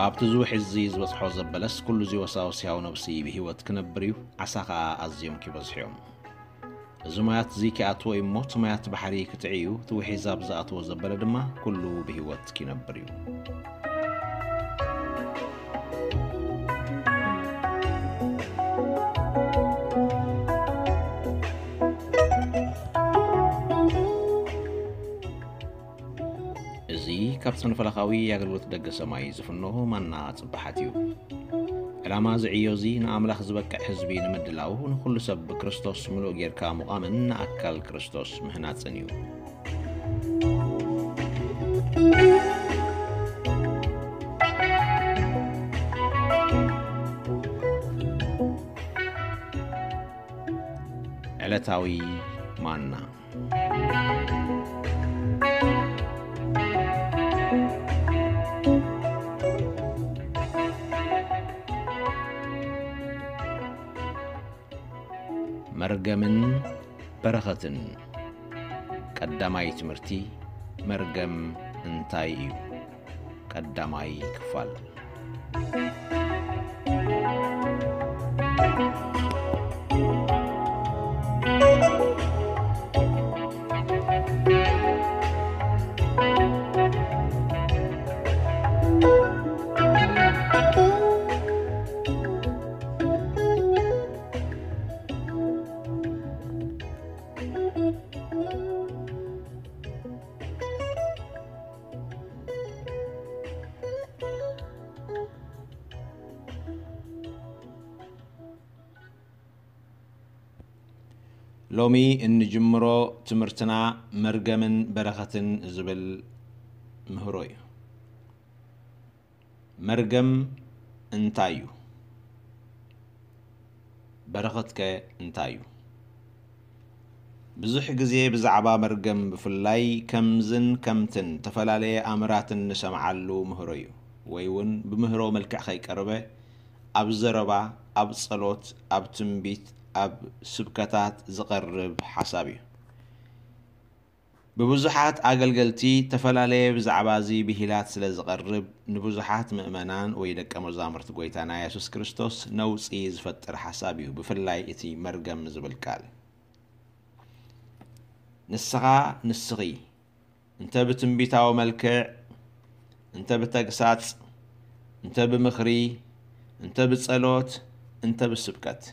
ኣብቲ ዝውሕ እዚ ዝበጽሖ ዘበለስ ኩሉ እዚ ወሳወስ ሕያው ነብሲ ብህይወት ክነብር እዩ፣ ዓሳ ኸኣ ኣዝዮም ኪበዝሑ እዮም። እዚ ማያት እዚ ኪኣትዎ እዩ እሞ፣ እቲ ማያት ባሕሪ ክትዒ እዩ፣ እቲ ውሒዝ ኣብ ዝኣትዎ ዘበለ ድማ ኩሉ ብህይወት ኪነብር እዩ። እዚ ካብ ስነ ፈለኻዊ ኣገልግሎት ደገ ሰማይ ዝፍኖ ማና ጽባሓት እዩ። ዕላማ እዚ ዕዮ እዚ ንኣምላኽ ዝበቅዕ ህዝቢ ንምድላው፣ ንኹሉ ሰብ ብክርስቶስ ምሉእ ጌርካ ምቋምን ንኣካል ክርስቶስ ምህናጽን እዩ። ዕለታዊ ማና። መርገምን በረኸትን። ቀዳማይ ትምህርቲ፣ መርገም እንታይ እዩ? ቀዳማይ ክፋል። ሎሚ እንጅምሮ ትምህርትና መርገምን በረኸትን ዝብል ምህሮ እዩ። መርገም እንታይ እዩ? በረኸትከ እንታይ እዩ? ብዙሕ ግዜ ብዛዕባ መርገም ብፍላይ ከምዝን ከምትን ዝተፈላለየ ኣምራትን ንሰምዓሉ ምህሮ እዩ። ወይ እውን ብምህሮ መልክዕ ከይቀርበ ኣብ ዘረባ፣ ኣብ ጸሎት፣ ኣብ ትንቢት፣ ኣብ ስብከታት ዝቐርብ ሓሳብ እዩ። ብብዙሓት ኣገልገልቲ ዝተፈላለየ ብዛዕባ እዚ ብሂላት ስለ ዝቐርብ፣ ንብዙሓት ምእመናን ወይ ደቀ መዛሙርቲ ጐይታና የሱስ ክርስቶስ ነውጺ ዝፈጥር ሓሳብ እዩ፣ ብፍላይ እቲ መርገም ዝብል ቃል። ንስኻ፣ ንስኺ፣ እንተ ብትንቢታዊ መልክዕ፣ እንተ ብተግሳጽ፣ እንተ ብምኽሪ፣ እንተ ብጸሎት፣ እንተ ብስብከት፣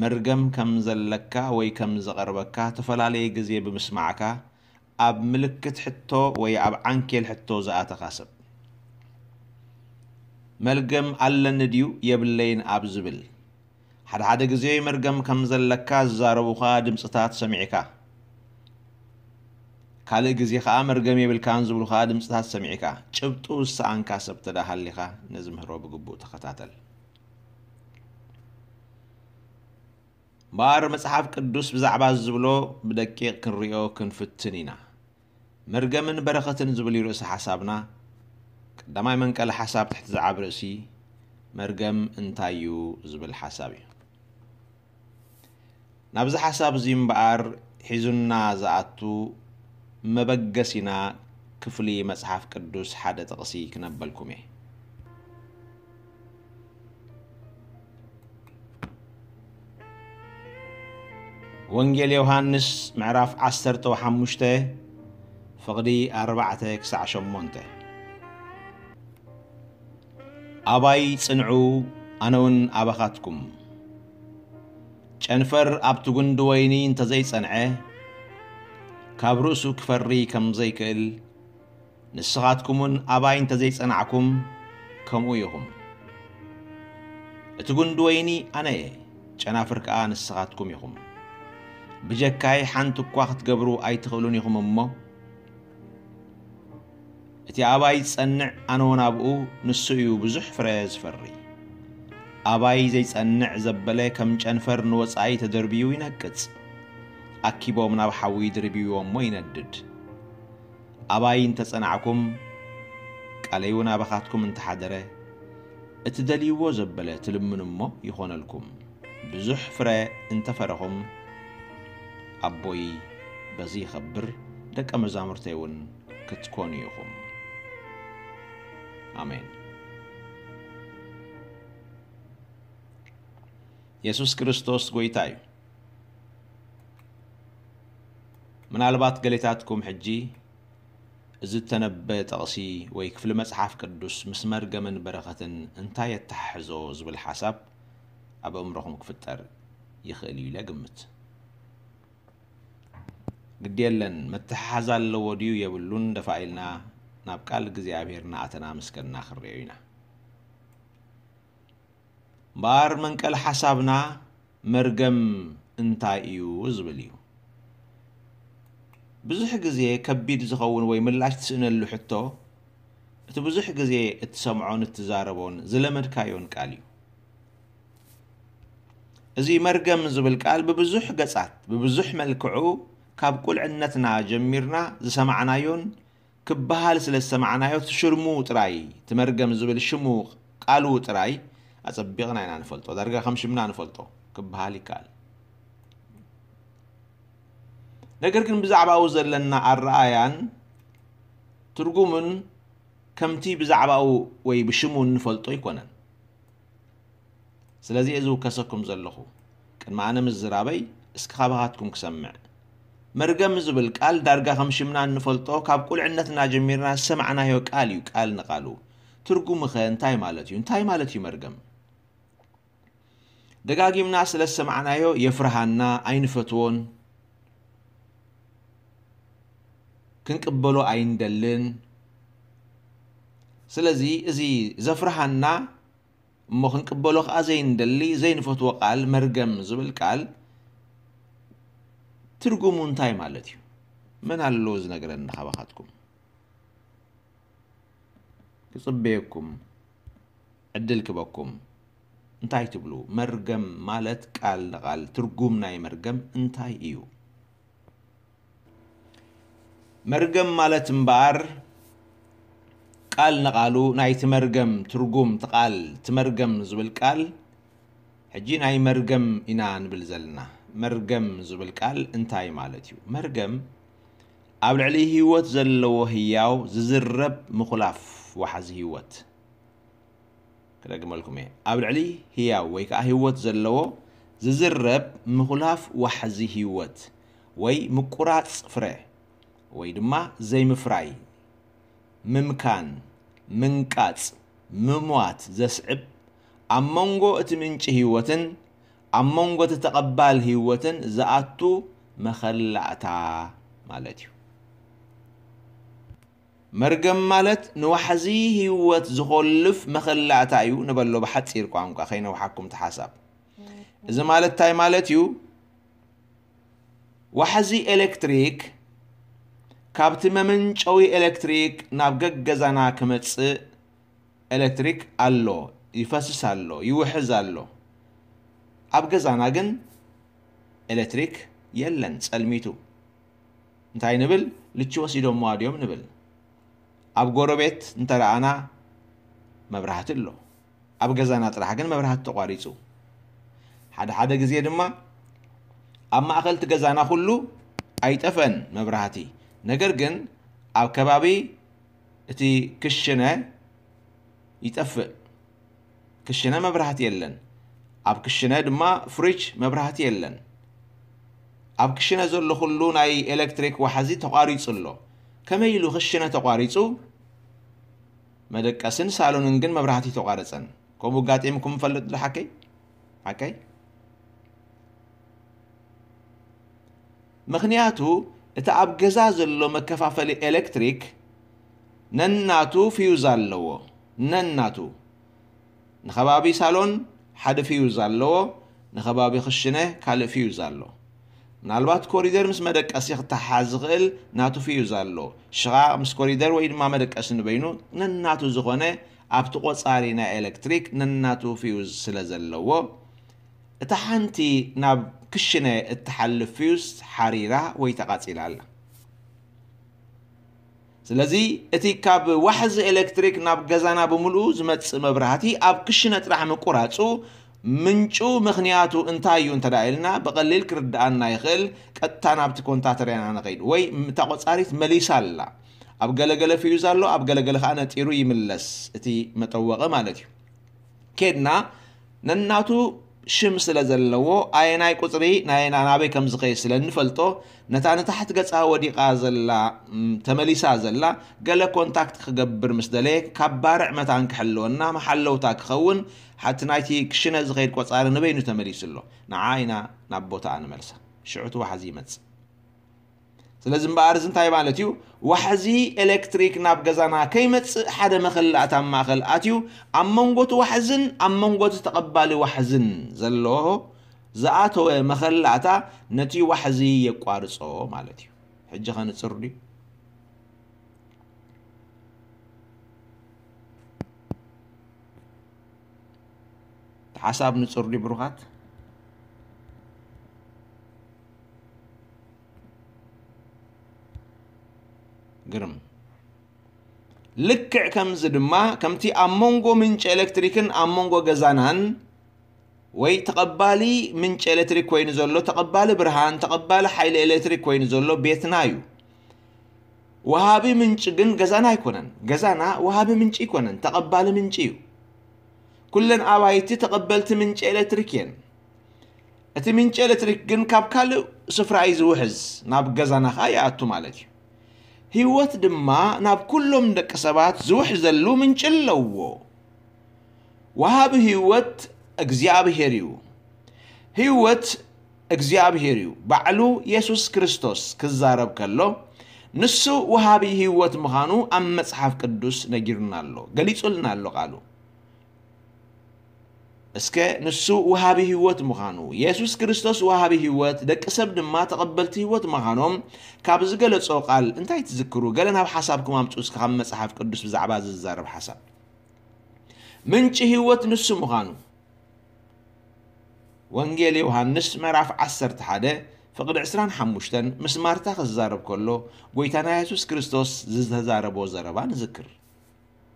መርገም ከም ዘለካ ወይ ከም ዝቐርበካ እተፈላለየ ግዜ ብምስማዕካ፣ ኣብ ምልክት ሕቶ ወይ ኣብ ዓንኬል ሕቶ ዝኣተኻ ሰብ። መርገም ኣለኒ ድዩ የብለይን ኣብ ዝብል፣ ሓደ ሓደ ግዜ መርገም ከም ዘለካ ዝዛረቡኻ ድምጽታት ሰሚዕካ፣ ካልእ ግዜ ኸኣ መርገም የብልካን ዝብሉኻ ድምጽታት ሰሚዕካ፣ ጭብጡ ዝሰኣንካ ሰብ ተዳ ሃሊኻ፣ ነዚ ምህሮ ብግቡእ ተኸታተል። እምበኣር መጽሓፍ ቅዱስ ብዛዕባ እዚ ዝብሎ ብደቂቕ ክንሪኦ ክንፍትን ኢና። መርገምን በረኸትን ዝብል እዩ ርእሲ ሓሳብና። ቀዳማይ መንቀሊ ሓሳብ ትሕቲ ዝዓብ ርእሲ መርገም እንታይ እዩ ዝብል ሓሳብ እዩ። ናብዚ ሓሳብ እዚ እምበኣር ሒዙና ዝኣቱ መበገሲና ክፍሊ መጽሓፍ ቅዱስ ሓደ ጥቕሲ ክነበልኩም እየ። ወንጌል ዮሃንስ ምዕራፍ ዓሰርተ ወሓሙሽተ ፍቕዲ ኣርባዕተ ክሳዕ ሸሞንተ። ኣባይ ጽንዑ፣ ኣነ እውን ኣባኻትኩም። ጨንፈር ኣብቲ ጉንዲ ወይኒ እንተ ዘይጸንዐ፣ ካብ ርእሱ ክፈሪ ከም ዘይክእል፣ ንስኻትኩም እውን ኣባይ እንተ ዘይጸናዕኩም፣ ከምኡ ኢኹም። እቲ ጉንዲ ወይኒ ኣነ እየ፣ ጨናፍር ከኣ ንስኻትኩም ኢኹም። ብጀካይ ሓንቲ እኳ ክትገብሩ ኣይትኽእሉን ኢኹም እሞ፣ እቲ ኣባይ ዝጸንዕ፣ ኣነ እውን ኣብኡ፣ ንሱ እዩ ብዙሕ ፍረ ዝፈሪ። ኣባይ ዘይጸንዕ ዘበለ ከም ጨንፈር ንወጻኢ ተደርብዩ ይነቅጽ። ኣኪቦም ናብ ሓዊ ድርብይዎ እሞ ይነድድ። ኣባይ እንተጸናዕኩም፣ ቃለይ እውን ኣባኻትኩም እንተሓደረ፣ እትደልይዎ ዘበለ ትልምኑ እሞ ይኾነልኩም። ብዙሕ ፍረ እንተፈረኹም፣ ኣቦይ በዚ ይኸብር፣ ደቀ መዛሙርተይ እውን ክትኮኑ ኢኹም። ኣሜን። የሱስ ክርስቶስ ጐይታ እዩ። ምናልባት ገሌታትኩም ሕጂ፣ እዚ እተነበ ጥቕሲ ወይ ክፍሊ መጽሓፍ ቅዱስ ምስ መርገምን በረኸትን እንታይ የተሓሕዞ ዝብል ሓሳብ ኣብ ኣእምሮኹም ክፍጠር ይኽእል እዩ ኢለ እግምት። ግዲ የለን፣ መተሓሓዝ ኣለዎ ድዩ የብሉን፣ ደፋ ኢልና ናብ ቃል እግዚኣብሔር እናኣተና ምስ ከድና ክንርእዮ ኢና። እምበኣር መንቀል ሓሳብና መርገም እንታይ እዩ ዝብል እዩ። ብዙሕ ግዜ ከቢድ ዝኸውን ወይ ምላሽ ትስእነሉ ሕቶ፣ እቲ ብዙሕ ግዜ እትሰምዖን እትዛረቦን ዝለመድካዮን ቃል እዩ። እዚ መርገም ዝብል ቃል ብብዙሕ ገጻት፣ ብብዙሕ መልክዑ ካብ ቁልዕነትና ጀሚርና ዝሰማዕናዮን ክበሃል ስለ ዝሰማዕናዮ፣ እቲ ሽርሙ ጥራይ፣ እቲ መርገም ዝብል ሽሙ፣ ቃሉ ጥራይ ኣጸቢቕና ኢና ንፈልጦ። ዳርጋ ከም ሽምና ንፈልጦ ክበሃል ይከኣል። ነገር ግን ብዛዕባኡ ዘለና ኣረኣያን ትርጉሙን ከምቲ ብዛዕባኡ ወይ ብሽሙ እንፈልጦ ኣይኮነን። ስለዚ እየ ዝውከሰኩም ዘለኹ። ቅድሚ ኣነ ምዝራበይ፣ እስኪ ካባኻትኩም ክሰምዕ። መርገም ዝብል ቃል ዳርጋ ከም ሽምና እንፈልጦ፣ ካብ ቁልዕነትና ጀሚርና ዝሰማዕናዮ ቃል እዩ፣ ቃል ንቓሉ። ትርጉሙኸ እንታይ ማለት እዩ? እንታይ ማለት እዩ መርገም? ደጋጊምና ስለ ዝሰማዕናዮ የፍርሃና፣ ኣይንፈትዎን፣ ክንቅበሎ ኣይንደልን። ስለዚ እዚ ዘፍርሃና እሞ ክንቅበሎ ከኣ ዘይንደሊ፣ ዘይንፈትዎ ቃል መርገም ዝብል ቃል ትርጉሙ እንታይ ማለት እዩ? መን ኣሎ ዝነግረኒ ካባኻትኩም? ክጽበየኩም፣ ዕድል ክበኩም። እንታይ ትብሉ? መርገም ማለት ቃል ንቓል ትርጉም ናይ መርገም እንታይ እዩ? መርገም ማለት እምበኣር፣ ቃል ንቓሉ ናይቲ መርገም ትርጉም፣ እቲ ቃል፣ እቲ መርገም ዝብል ቃል፣ ሕጂ ናይ መርገም ኢና ንብል ዘለና። መርገም ዝብል ቃል እንታይ ማለት እዩ? መርገም ኣብ ልዕሊ ህይወት ዘለዎ ህያው ዝዝረብ ምኹላፍ ዋሕዚ ህይወት። ክደግመልኩም እየ። ኣብ ልዕሊ ህያው ወይ ከዓ ህይወት ዘለዎ ዝዝረብ ምኹላፍ ዋሕዚ ህይወት ወይ ምቁራጽ ፍረ ወይ ድማ ዘይምፍራይ፣ ምምካን፣ ምንቃጽ፣ ምሟት ዘስዕብ፣ ኣብ መንጎ እቲ ምንጪ ህይወትን ኣብ መንጎ እቲ ተቐባል ህይወትን ዝኣቱ መኸላእታ ማለት እዩ። መርገም ማለት ንዋሕዚ ህይወት ዝኾልፍ መኸላእታ እዩ ንበሎ ብሓጺር ቋንቋ ከይነውሓኩም እቲ ሓሳብ። እዚ ማለት እንታይ ማለት እዩ? ዋሕዚ ኤሌክትሪክ ካብቲ መመንጨዊ ኤሌክትሪክ ናብ ገገዛና ክመጽእ ኤሌክትሪክ ኣሎ፣ ይፈስስ ኣሎ፣ ይውሕዝ ኣሎ። ኣብ ገዛና ግን ኤሌክትሪክ የለን፣ ጸልሚቱ። እንታይ ንብል? ልቺ ወሲዶምዋ ድዮም ንብል። ኣብ ጎረቤት እንተረኣና መብራህቲ ኣሎ። ኣብ ገዛና ጥራሕ ግን መብራህቲ ተቋሪጹ። ሓደ ሓደ ግዜ ድማ ኣብ ማእከል እቲ ገዛና ኩሉ ኣይጠፍአን መብራህቲ። ነገር ግን ኣብ ከባቢ እቲ ክሽነ ይጠፍእ። ክሽነ መብራህቲ የለን። ኣብ ክሽነ ድማ ፍሪጅ መብራህቲ የለን። ኣብ ክሽነ ዘሎ ኩሉ ናይ ኤሌክትሪክ ዋሕዚ ተቋሪጹ ኣሎ። ከመይ ኢሉ ክሽነ ተቋሪጹ? መደቀስን ሳሎንን ግን መብራህቲ ተቋረጸን። ከምኡ ኣጋጢምኩም ይፈልጥ ዶ ሓቀይ? ሓቀይ? ምኽንያቱ እቲ ኣብ ገዛ ዘሎ መከፋፈሊ ኤሌክትሪክ ነናቱ ፊዩዝ ኣለዎ። ነናቱ። ንኸባቢ ሳሎን ሓደ ፊዩዝ ኣለዎ፣ ንኸባቢ ክሽነ ካልእ ፊዩዝ ኣሎ። ምናልባት ኮሪደር ምስ መደቀሲ ክተሓሓዝ ዝኽእል ናቱ ፊዩዝ ኣሎ። ሽቓቕ ምስ ኮሪደር ወይ ድማ መደቀሲ ንበይኑ ነናቱ ዝኾነ ኣብቲ ቆጻሪ ናይ ኤሌክትሪክ ነናቱ ፊውዝ ስለ ዘለዎ፣ እታ ሓንቲ ናብ ክሽነ እትሓልፍ ፊውዝ ሓሪራ ወይ ተቓጺላ ኣላ። ስለዚ እቲ ካብ ዋሕዚ ኤሌክትሪክ ናብ ገዛና ብምሉኡ ዝመጽእ መብራህቲ ኣብ ክሽነ ጥራሕ ምቁራጹ፣ ምንጩ ምኽንያቱ እንታይ እዩ እንተ ደኣ ኢልና፣ ብቐሊል ክርድኣና ይኽእል። ቀጥታ ናብቲ ኮንታተር ኢና ንኸይድ፣ ወይ እታ ቆጻሪት መሊሳ ኣላ። ኣብ ገለገለ ፊውዝ ኣሎ፣ ኣብ ገለገለ ከኣ ነጢሩ ይምለስ እቲ መጠወቒ ማለት እዩ። ኬድና ነናቱ ሽም ስለ ዘለዎ፣ ኣየናይ ቁጽሪ ናይ ናበይ ከም ዝኸይድ ስለ እንፈልጦ፣ ነታ ንታሕቲ ገጻ ወዲቓ ዘላ፣ ም፣ ተመሊሳ ዘላ፣ ገለ ኮንታክት ክገብር ምስ ደለየ፣ ካብ ባርዕ መታን ክሕልወና መሓለውታ ክኸውን፣ ሓቲ ናይቲ ክሽነ ዝኸይድ ቆጻሪ ንበይኑ ተመሊሱ ኣሎ። ንዓ ኢና ናብ ቦታኣ ንመልሳ። ሽዑ እቲ ዋሕዚ ይመጽእ። ስለዚ እምበኣር እዚ እንታይ ማለት እዩ? ዋሕዚ ኤሌክትሪክ ናብ ገዛና ከይመጽእ ሓደ መኸላእታ ኣብ ማእከል ኣትዩ፣ ኣብ መንጎ እቲ ዋሕዝን ኣብ መንጎ እቲ ተቐባሊ ዋሕዝን ዘሎ ዝኣተወ መኸላእታ ነቲ ዋሕዚ የቋርጾ ማለት እዩ። ሕጂ ኸ ንጹር ድዩ? እቲ ሓሳብ ንጹር ድዩ ብሩኻት? ግርም። ልክዕ ከምዚ ድማ ከምቲ ኣብ መንጎ ምንጪ ኤሌክትሪክን ኣብ መንጎ ገዛናን ወይ ተቐባሊ ምንጪ ኤሌክትሪክ ኮይኑ ዘሎ፣ ተቐባሊ ብርሃን፣ ተቐባሊ ሓይሊ ኤሌክትሪክ ኮይኑ ዘሎ ቤትና እዩ። ወሃቢ ምንጪ ግን ገዛና ኣይኮነን። ገዛና ወሃቢ ምንጪ ኣይኮነን፣ ተቐባሊ ምንጪ እዩ። ኩለን ኣባይቲ ተቐበልቲ ምንጪ ኤሌክትሪክ እየን። እቲ ምንጪ ኤሌክትሪክ ግን ካብ ካልእ ስፍራ እዩ ዝውሕዝ፣ ናብ ገዛና ኸኣ ይኣቱ ማለት እዩ። ህይወት ድማ ናብ ኩሎም ደቂ ሰባት ዝውሕዘሉ ምንጪ ኣለዎ። ወሃቢ ህይወት እግዚኣብሔር እዩ። ህይወት እግዚኣብሔር እዩ። ባዕሉ የሱስ ክርስቶስ ክዛረብ ከሎ፣ ንሱ ወሃቢ ህይወት ምዃኑ ኣብ መጽሓፍ ቅዱስ ነጊሩና ኣሎ፣ ገሊጹልና ኣሎ ቃሉ። እስከ ንሱ ወሃቢ ህይወት ምዃኑ፣ የሱስ ክርስቶስ ወሃቢ ህይወት፣ ደቂ ሰብ ድማ ተቐበልቲ ህይወት ምዃኖም ካብ ዝገለጾ ቃል እንታይ ትዝክሩ? ገለ ናብ ሓሳብኩም ኣምጽኡ እስከ፣ ካብ መጽሓፍ ቅዱስ ብዛዕባ እዚ ዝዛረብ ሓሳብ። ምንጪ ህይወት ንሱ ምዃኑ። ወንጌል ዮሃንስ ምዕራፍ ዓሰርተ ሓደ ፍቕዲ ዕስራን ሓሙሽተን ምስ ማርታ ክዛረብ ከሎ፣ ጐይታና የሱስ ክርስቶስ ዝተዛረቦ ዘረባ ንዝክር።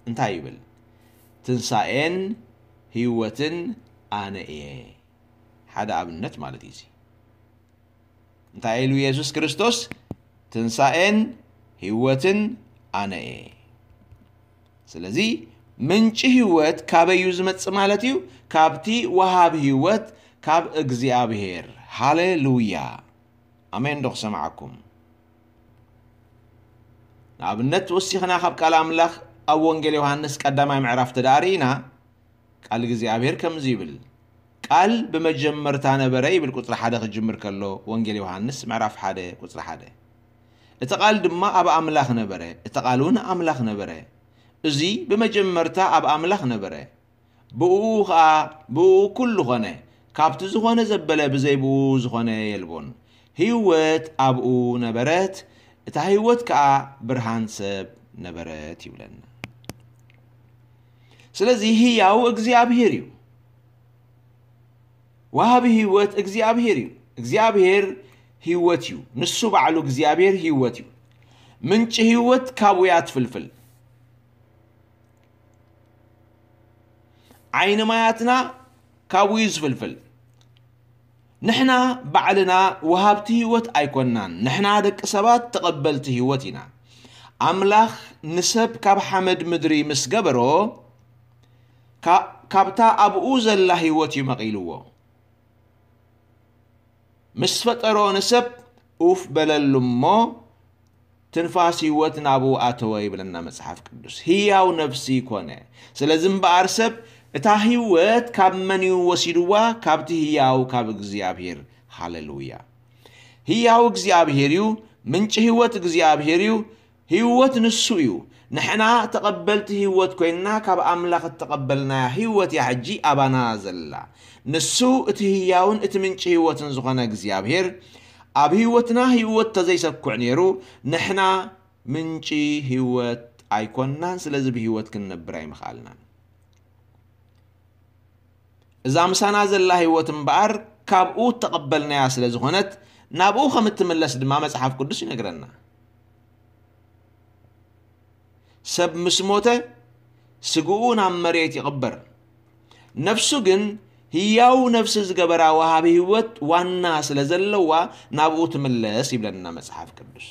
እንታይ ይብል? ትንሳኤን ህይወትን ኣነ እየ። ሓደ ኣብነት ማለት እዩ እዚ። እንታይ ኢሉ የሱስ ክርስቶስ? ትንሳኤን ህይወትን ኣነ እየ። ስለዚ ምንጪ ህይወት ካበይ እዩ ዝመጽእ ማለት እዩ? ካብቲ ወሃብ ህይወት፣ ካብ እግዚኣብሔር። ሃሌሉያ! ኣሜን ዶ ክሰምዓኩም? ንኣብነት ወሲኽና ካብ ቃል ኣምላኽ ኣብ ወንጌል ዮሃንስ ቀዳማይ ምዕራፍ ተደኣ ርኢና፣ ቃል እግዚኣብሔር ከምዚ ይብል፣ "ቃል ብመጀመርታ ነበረ" ይብል፣ ቁጽሪ ሓደ ክጅምር ከሎ፣ ወንጌል ዮሃንስ ምዕራፍ ሓደ ቁጽሪ ሓደ። "እቲ ቃል ድማ ኣብ ኣምላኽ ነበረ፣ እቲ ቃል እውን ኣምላኽ ነበረ። እዚ ብመጀመርታ ኣብ ኣምላኽ ነበረ። ብእኡ ኸኣ፣ ብእኡ ኩሉ ኾነ። ካብቲ ዝኾነ ዘበለ ብዘይ ብእኡ ዝኾነ የልቦን። ህይወት ኣብኡ ነበረት፣ እታ ህይወት ከኣ ብርሃን ሰብ ነበረት" ይብለና። ስለዚ ህያው እግዚኣብሔር እዩ። ወሃቢ ህይወት እግዚኣብሔር እዩ። እግዚኣብሔር ህይወት እዩ። ንሱ ባዕሉ እግዚኣብሔር ህይወት እዩ። ምንጪ ህይወት ካብኡ እያ ትፍልፍል። ዓይኒ ማያትና ካብኡ እዩ ዝፍልፍል። ንሕና ባዕልና ወሃብቲ ህይወት ኣይኮናን። ንሕና ደቂ ሰባት ተቐበልቲ ህይወት ኢና። ኣምላኽ ንሰብ ካብ ሓመድ ምድሪ ምስ ገበሮ፣ ካ-፣ ካብታ ኣብኡ ዘላ ህይወት እዩ መቒልዎ። ምስ ፈጠሮ ንሰብ ኡፍ በለሉ እሞ፣ ትንፋስ ህይወት ናብኡ ኣተወ ይብለና መጽሓፍ ቅዱስ። ህያው ነፍሲ ኮነ። ስለዚ እምበኣር ሰብ፣ እታ ህይወት ካብ መን እዩ ወሲድዋ? ካብቲ ህያው፣ ካብ እግዚኣብሔር። ሃሌሉያ! ህያው እግዚኣብሔር እዩ። ምንጪ ህይወት እግዚኣብሔር እዩ። ህይወት ንሱ እዩ። ንሕና ተቐበልቲ ህይወት ኮይንና፣ ካብ ኣምላኽ እተቐበልናያ ህይወት እያ ሕጂ ኣባና ዘላ። ንሱ እቲ ህያውን እቲ ምንጪ ህይወትን ዝኾነ እግዚኣብሔር፣ ኣብ ህይወትና ህይወት ተዘይሰኩዕ ነይሩ፣ ንሕና ምንጪ ህይወት ኣይኮንናን። ስለዚ ብህይወት ክንነብር ኣይምኽኣልናን። እዛ ምሳና ዘላ ህይወት እምበኣር ካብኡ እተቐበልናያ ስለ ዝኾነት፣ ናብኡ ከም እትምለስ ድማ መጽሓፍ ቅዱስ ይነግረና። ሰብ ምስ ሞተ፣ ስግኡ ናብ መሬት ይቕበር። ነፍሱ ግን ህያው ነፍሲ ዝገበራ ወሃቢ ህይወት ዋና ስለ ዘለዋ፣ ናብኡ ትምለስ ይብለና መጽሓፍ ቅዱስ።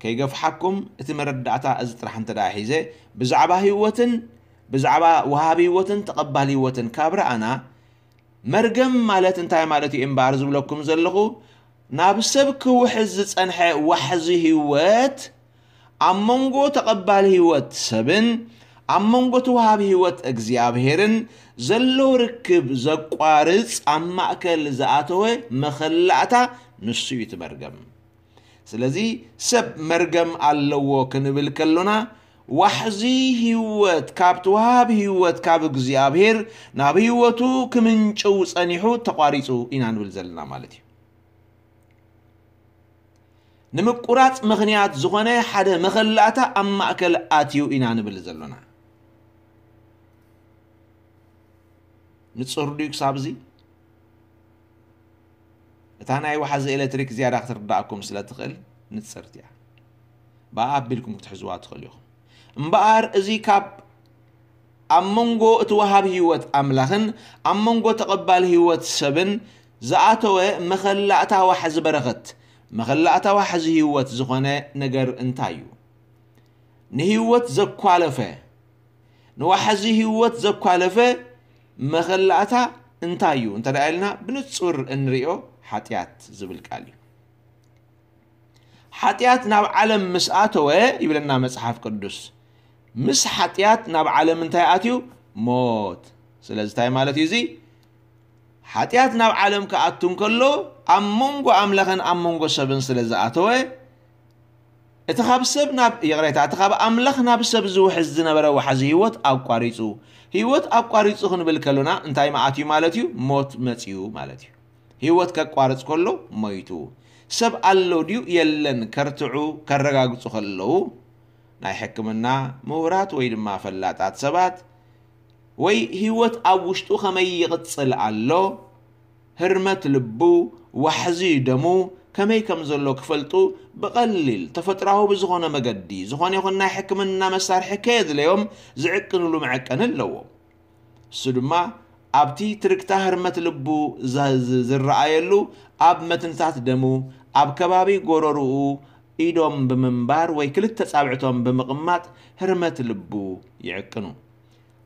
ከይገፍሓኩም፣ እቲ መረዳእታ እዚ ጥራሕ እንተ ደኣ ሒዘ፣ ብዛዕባ ህይወትን ብዛዕባ ወሃቢ ህይወትን ተቐባሊ ህይወትን ካብ ረኣና፣ መርገም ማለት እንታይ ማለት እዩ እምበኣር ዝብለኩም ዘለኹ፣ ናብ ሰብ ክውሕዝ ዝጸንሐ ዋሕዚ ህይወት፣ ኣብ መንጎ ተቐባሊ ህይወት ሰብን ኣብ መንጎ እቲ ወሃቢ ህይወት እግዚኣብሄርን ዘሎ ርክብ ዘቋርጽ፣ ኣብ ማእከል ዝኣተወ መኸላእታ፣ ንሱ እዩ እቲ መርገም። ስለዚ ሰብ መርገም ኣለዎ ክንብል ከሎና፣ ዋሕዚ ህይወት ካብቲ ወሃቢ ህይወት ካብ እግዚኣብሄር ናብ ህይወቱ ክምንጭው ጸኒሑ፣ ተቋሪጹ ኢና ንብል ዘለና ማለት እዩ። ንምቁራጽ ምኽንያት ዝኾነ ሓደ መኸላእታ ኣብ ማእከል ኣትዩ ኢና ንብል ዘሎና። ንጹር ድዩ ክሳብ እዚ? እታ ናይ ዋሕዚ ኤሌክትሪክ ዝያዳ ክትርዳእኩም ስለ ትኽእል ንጽርቲ እያ። ብኣ ኣቢልኩም ክትሕዝዋ ትኽእሉ ኢኹም። እምበኣር እዚ ካብ ኣብ መንጎ እቲ ወሃቢ ህይወት ኣምላኽን ኣብ መንጎ ተቐባሊ ህይወት ሰብን ዝኣተወ መኸላእታ ዋሕዚ በረኸት፣ መኸላእታ ዋሕዚ ህይወት ዝኾነ ነገር እንታይ እዩ? ንህይወት ዘኳለፈ፣ ንዋሕዚ ህይወት ዘኳለፈ መኸላእታ እንታይ እዩ እንተ ደኣ ኢልና፣ ብንጹር እንሪኦ ሓጢኣት ዝብል ቃል እዩ። ሓጢኣት ናብ ዓለም ምስ ኣተወ ይብለና መጽሓፍ ቅዱስ፣ ምስ ሓጢኣት ናብ ዓለም እንታይ ኣትዩ? ሞት። ስለዚ እንታይ ማለት እዩ እዚ? ሓጢኣት ናብ ዓለም ክኣቱ እንከሎ፣ ኣብ መንጎ ኣምላኽን ኣብ መንጎ ሰብን ስለ ዝኣተወ፣ እቲ ካብ ሰብ ናብ፣ ይቕሬታ፣ እቲ ካብ ኣምላኽ ናብ ሰብ ዝውሕዝ ዝነበረ ዋሕዚ ህይወት ኣቋሪጹ። ህይወት ኣቋሪጹ ክንብል ከሎና እንታይ መኣት እዩ ማለት እዩ? ሞት መጺኡ ማለት እዩ። ህይወት ከቋርጽ ከሎ ሞይቱ። ሰብ ኣሎ ድዩ የለን ከርትዑ፣ ከረጋግጹ ከለዉ፣ ናይ ሕክምና ምሁራት ወይ ድማ ፈላጣት ሰባት፣ ወይ ህይወት ኣብ ውሽጡ ከመይ ይቕጽል ኣሎ፣ ህርመት ልቡ፣ ዋሕዚ ደሙ ከመይ ከም ዘሎ ክፈልጡ ብቐሊል ተፈጥራዊ ብዝኾነ መገዲ ዝኾነ ይኹን ናይ ሕክምና መሳርሒ ከየድለዮም ዝዕቅንሉ መዐቀኒ ኣለዎም። እሱ ድማ ኣብቲ ትርግታ ህርመት ልቡ ዝ-፣ ዝ-፣ ዝረኣየሉ ኣብ መትንታት ደሙ፣ ኣብ ከባቢ ጎረርኡ ኢዶም ብምንባር ወይ ክልተ ጻብዕቶም ብምቕማጥ ህርመት ልቡ ይዕቅኑ።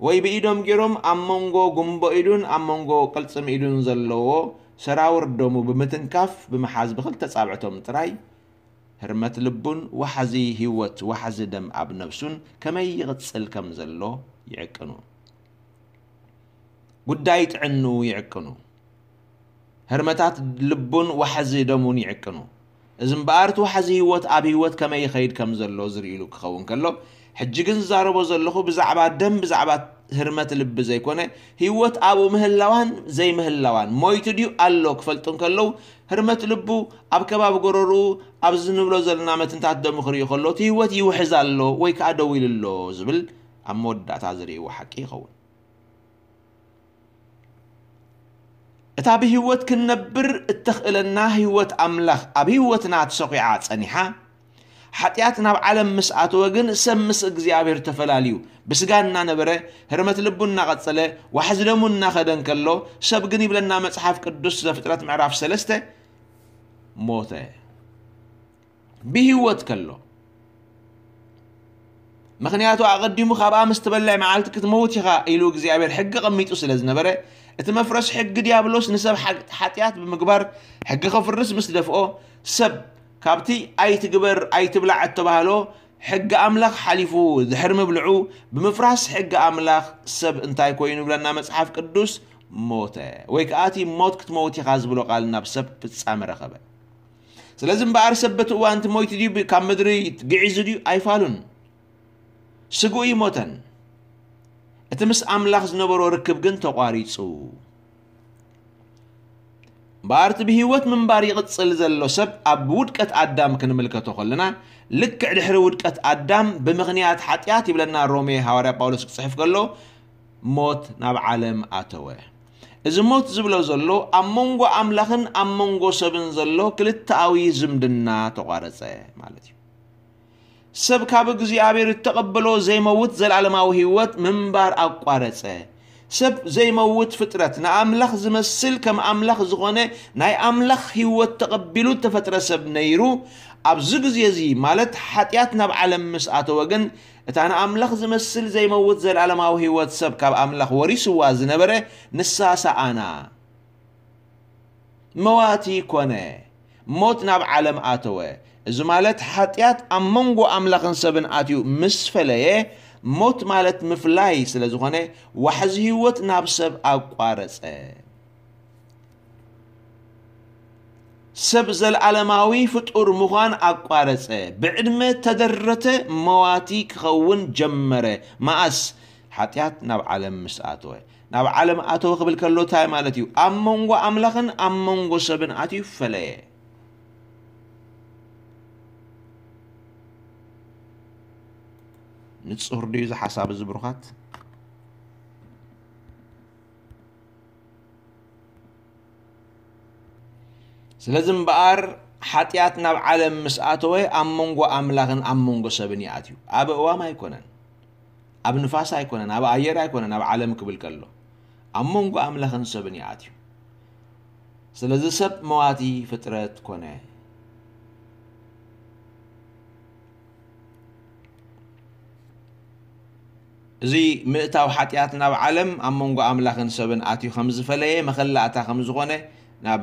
ወይ ብኢዶም ገይሮም ኣብ መንጎ ጉንቦ ኢዱን ኣብ መንጎ ቅልጽም ኢዱን ዘለዎ ሰራውር ደሙ ብምትንካፍ ብምሓዝ ብኽልተ ጻብዕቶም ጥራይ ህርመት ልቡን ዋሕዚ ህይወት፣ ዋሕዚ ደም ኣብ ነብሱን ከመይ ይቕጽል ከም ዘሎ ይዕቅኑ። ጉዳይ ጥዕንኡ ይዕቅኑ። ህርመታት ልቡን ዋሕዚ ደሙን ይዕቅኑ። እዚ እምበኣር እቲ ዋሕዚ ህይወት ኣብ ህይወት ከመይ ይኸይድ ከም ዘሎ ዝርእይሉ ክኸውን ከሎ፣ ሕጂ ግን ዝዛረቦ ዘለኹ ብዛዕባ ደም፣ ብዛዕባ ህርመት ልቢ ዘይኮነ፣ ህይወት ኣብኡ ምህላዋን ዘይምህላዋን፣ ሞይቱ ድዩ ኣሎ ክፈልጡ እንከለዉ፣ ህርመት ልቡ ኣብ ከባቢ ጎረርኡ፣ ኣብዚ ንብሎ ዘለና መትንታት ደሙ ክርእዩ ከሎ፣ እቲ ህይወት ይውሕዝ ኣሎ ወይ ከኣ ደው ኢሉ ኣሎ ዝብል ኣብ መወዳእታ ዝርእይዎ ሓቂ ይኸውን። እታ ብህይወት ክንነብር እተኽእለና ህይወት ኣምላኽ ኣብ ህይወትና ተሰኺዓ ጸኒሓ፣ ሓጢኣት ናብ ዓለም ምስ ኣተወ ግን ሰብ ምስ እግዚኣብሔር ተፈላልዩ፣ ብስጋ እናነበረ፣ ህርመት ልቡ እናቐጸለ፣ ዋሕዚ ደሙ እናኸደ እንከሎ፣ ሰብ ግን ይብለና መጽሓፍ ቅዱስ ዘፍጥረት ምዕራፍ ሰለስተ፣ ሞተ። ብህይወት ከሎ። ምኽንያቱ ኣቐዲሙ ካብኣ ምስ ትበልዕ መዓልቲ ክትመውት ኢኻ ኢሉ እግዚኣብሔር ሕጊ ቐሚጡ ስለ ዝነበረ፣ እቲ መፍረስ ሕጊ ዲያብሎስ ንሰብ ሓ-፣ ሓጢኣት ብምግባር ሕጊ ከፍርስ ምስ ደፍኦ፣ ሰብ ካብቲ ኣይትግበር ኣይትብላዕ እተባህሎ ሕጊ ኣምላኽ ሓሊፉ ድሕሪ ምብልዑ፣ ብምፍራስ ሕጊ ኣምላኽ ሰብ እንታይ ኮይኑ ይብለና መጽሓፍ ቅዱስ? ሞተ። ወይ ከኣ እቲ ሞት ክትመውት ኢኻ ዝብሎ ቃል ናብ ሰብ ፍጻመ ረኸበ። ስለዚ እምበኣር ሰብ በቲ እዋን እቲ ሞይቱ ድዩ ብ-፣ ካብ ምድሪ ግዒዙ ድዩ? ኣይፋሉን። ስግኡ ይሞተን። እቲ ምስ ኣምላኽ ዝነበሮ ርክብ ግን ተቋሪጹ። እምበኣር እቲ ብህይወት ምንባር ይቕጽል ዘሎ ሰብ ኣብ ውድቀት ኣዳም ክንምልከቶ ከለና፣ ልክዕ ድሕሪ ውድቀት ኣዳም ብምኽንያት ሓጢኣት ይብለና ሮሜ ሃዋርያ ጳውሎስ ክጽሕፍ ከሎ፣ ሞት ናብ ዓለም ኣተወ። እዚ ሞት ዝብሎ ዘሎ ኣብ መንጎ ኣምላኽን ኣብ መንጎ ሰብን ዘሎ ክልተኣዊ ዝምድና ተቋረጸ ማለት እዩ። ሰብ ካብ እግዚኣብሔር እተቐበሎ ዘይመውት ዘለዓለማዊ ህይወት ምንባር ኣቋረጸ። ሰብ ዘይመውት ፍጥረት፣ ንኣምላኽ ዝመስል ከም ኣምላኽ ዝኾነ ናይ ኣምላኽ ህይወት ተቐቢሉ እተፈጥረ ሰብ ነይሩ። ኣብዚ ግዜ እዚ፣ ማለት ሓጢኣት ናብ ዓለም ምስ ኣተወ ግን፣ እታ ንኣምላኽ ዝመስል ዘይመውት ዘለዓለማዊ ህይወት ሰብ ካብ ኣምላኽ ወሪስዋ ዝነበረ ንሳ ሰኣና። መዋቲ ኮነ። ሞት ናብ ዓለም ኣተወ። እዚ ማለት ሓጢኣት ኣብ መንጎ ኣምላኽን ሰብን ኣትዩ ምስ ፈለየ፣ ሞት ማለት ምፍላይ ስለ ዝኾነ፣ ዋሕዚ ህይወት ናብ ሰብ ኣቋረጸ። ሰብ ዘለዓለማዊ ፍጡር ምዃን ኣቋረጸ። ብዕድመ ተደረተ፣ መዋቲ ክኸውን ጀመረ። መኣስ? ሓጢኣት ናብ ዓለም ምስ ኣተወ። ናብ ዓለም ኣተወ ክብል ከሎ እንታይ ማለት እዩ? ኣብ መንጎ ኣምላኽን ኣብ መንጎ ሰብን ኣትዩ ፈለየ። ንጹር ድዩ እዚ ሓሳብ እዚ ብሩኻት? ስለዚ እምበኣር ሓጢኣት ናብ ዓለም ምስ ኣተወ ኣብ መንጎ ኣምላኽን ኣብ መንጎ ሰብን ይኣትዩ። ኣብ እዋም ኣይኮነን፣ ኣብ ንፋስ ኣይኮነን፣ ኣብ ኣየር ኣይኮነን፣ ኣብ ዓለም ክብል ከሎ ኣብ መንጎ ኣምላኽን ሰብን ይኣትዩ። ስለዚ ሰብ መዋቲ ፍጥረት ኮነ። እዚ ምእታው ሓጢኣት ናብ ዓለም ኣብ መንጎ ኣምላኽን ሰብን ኣትዩ ከም ዝፈለየ መኸላእታ ከም ዝኾነ ናብ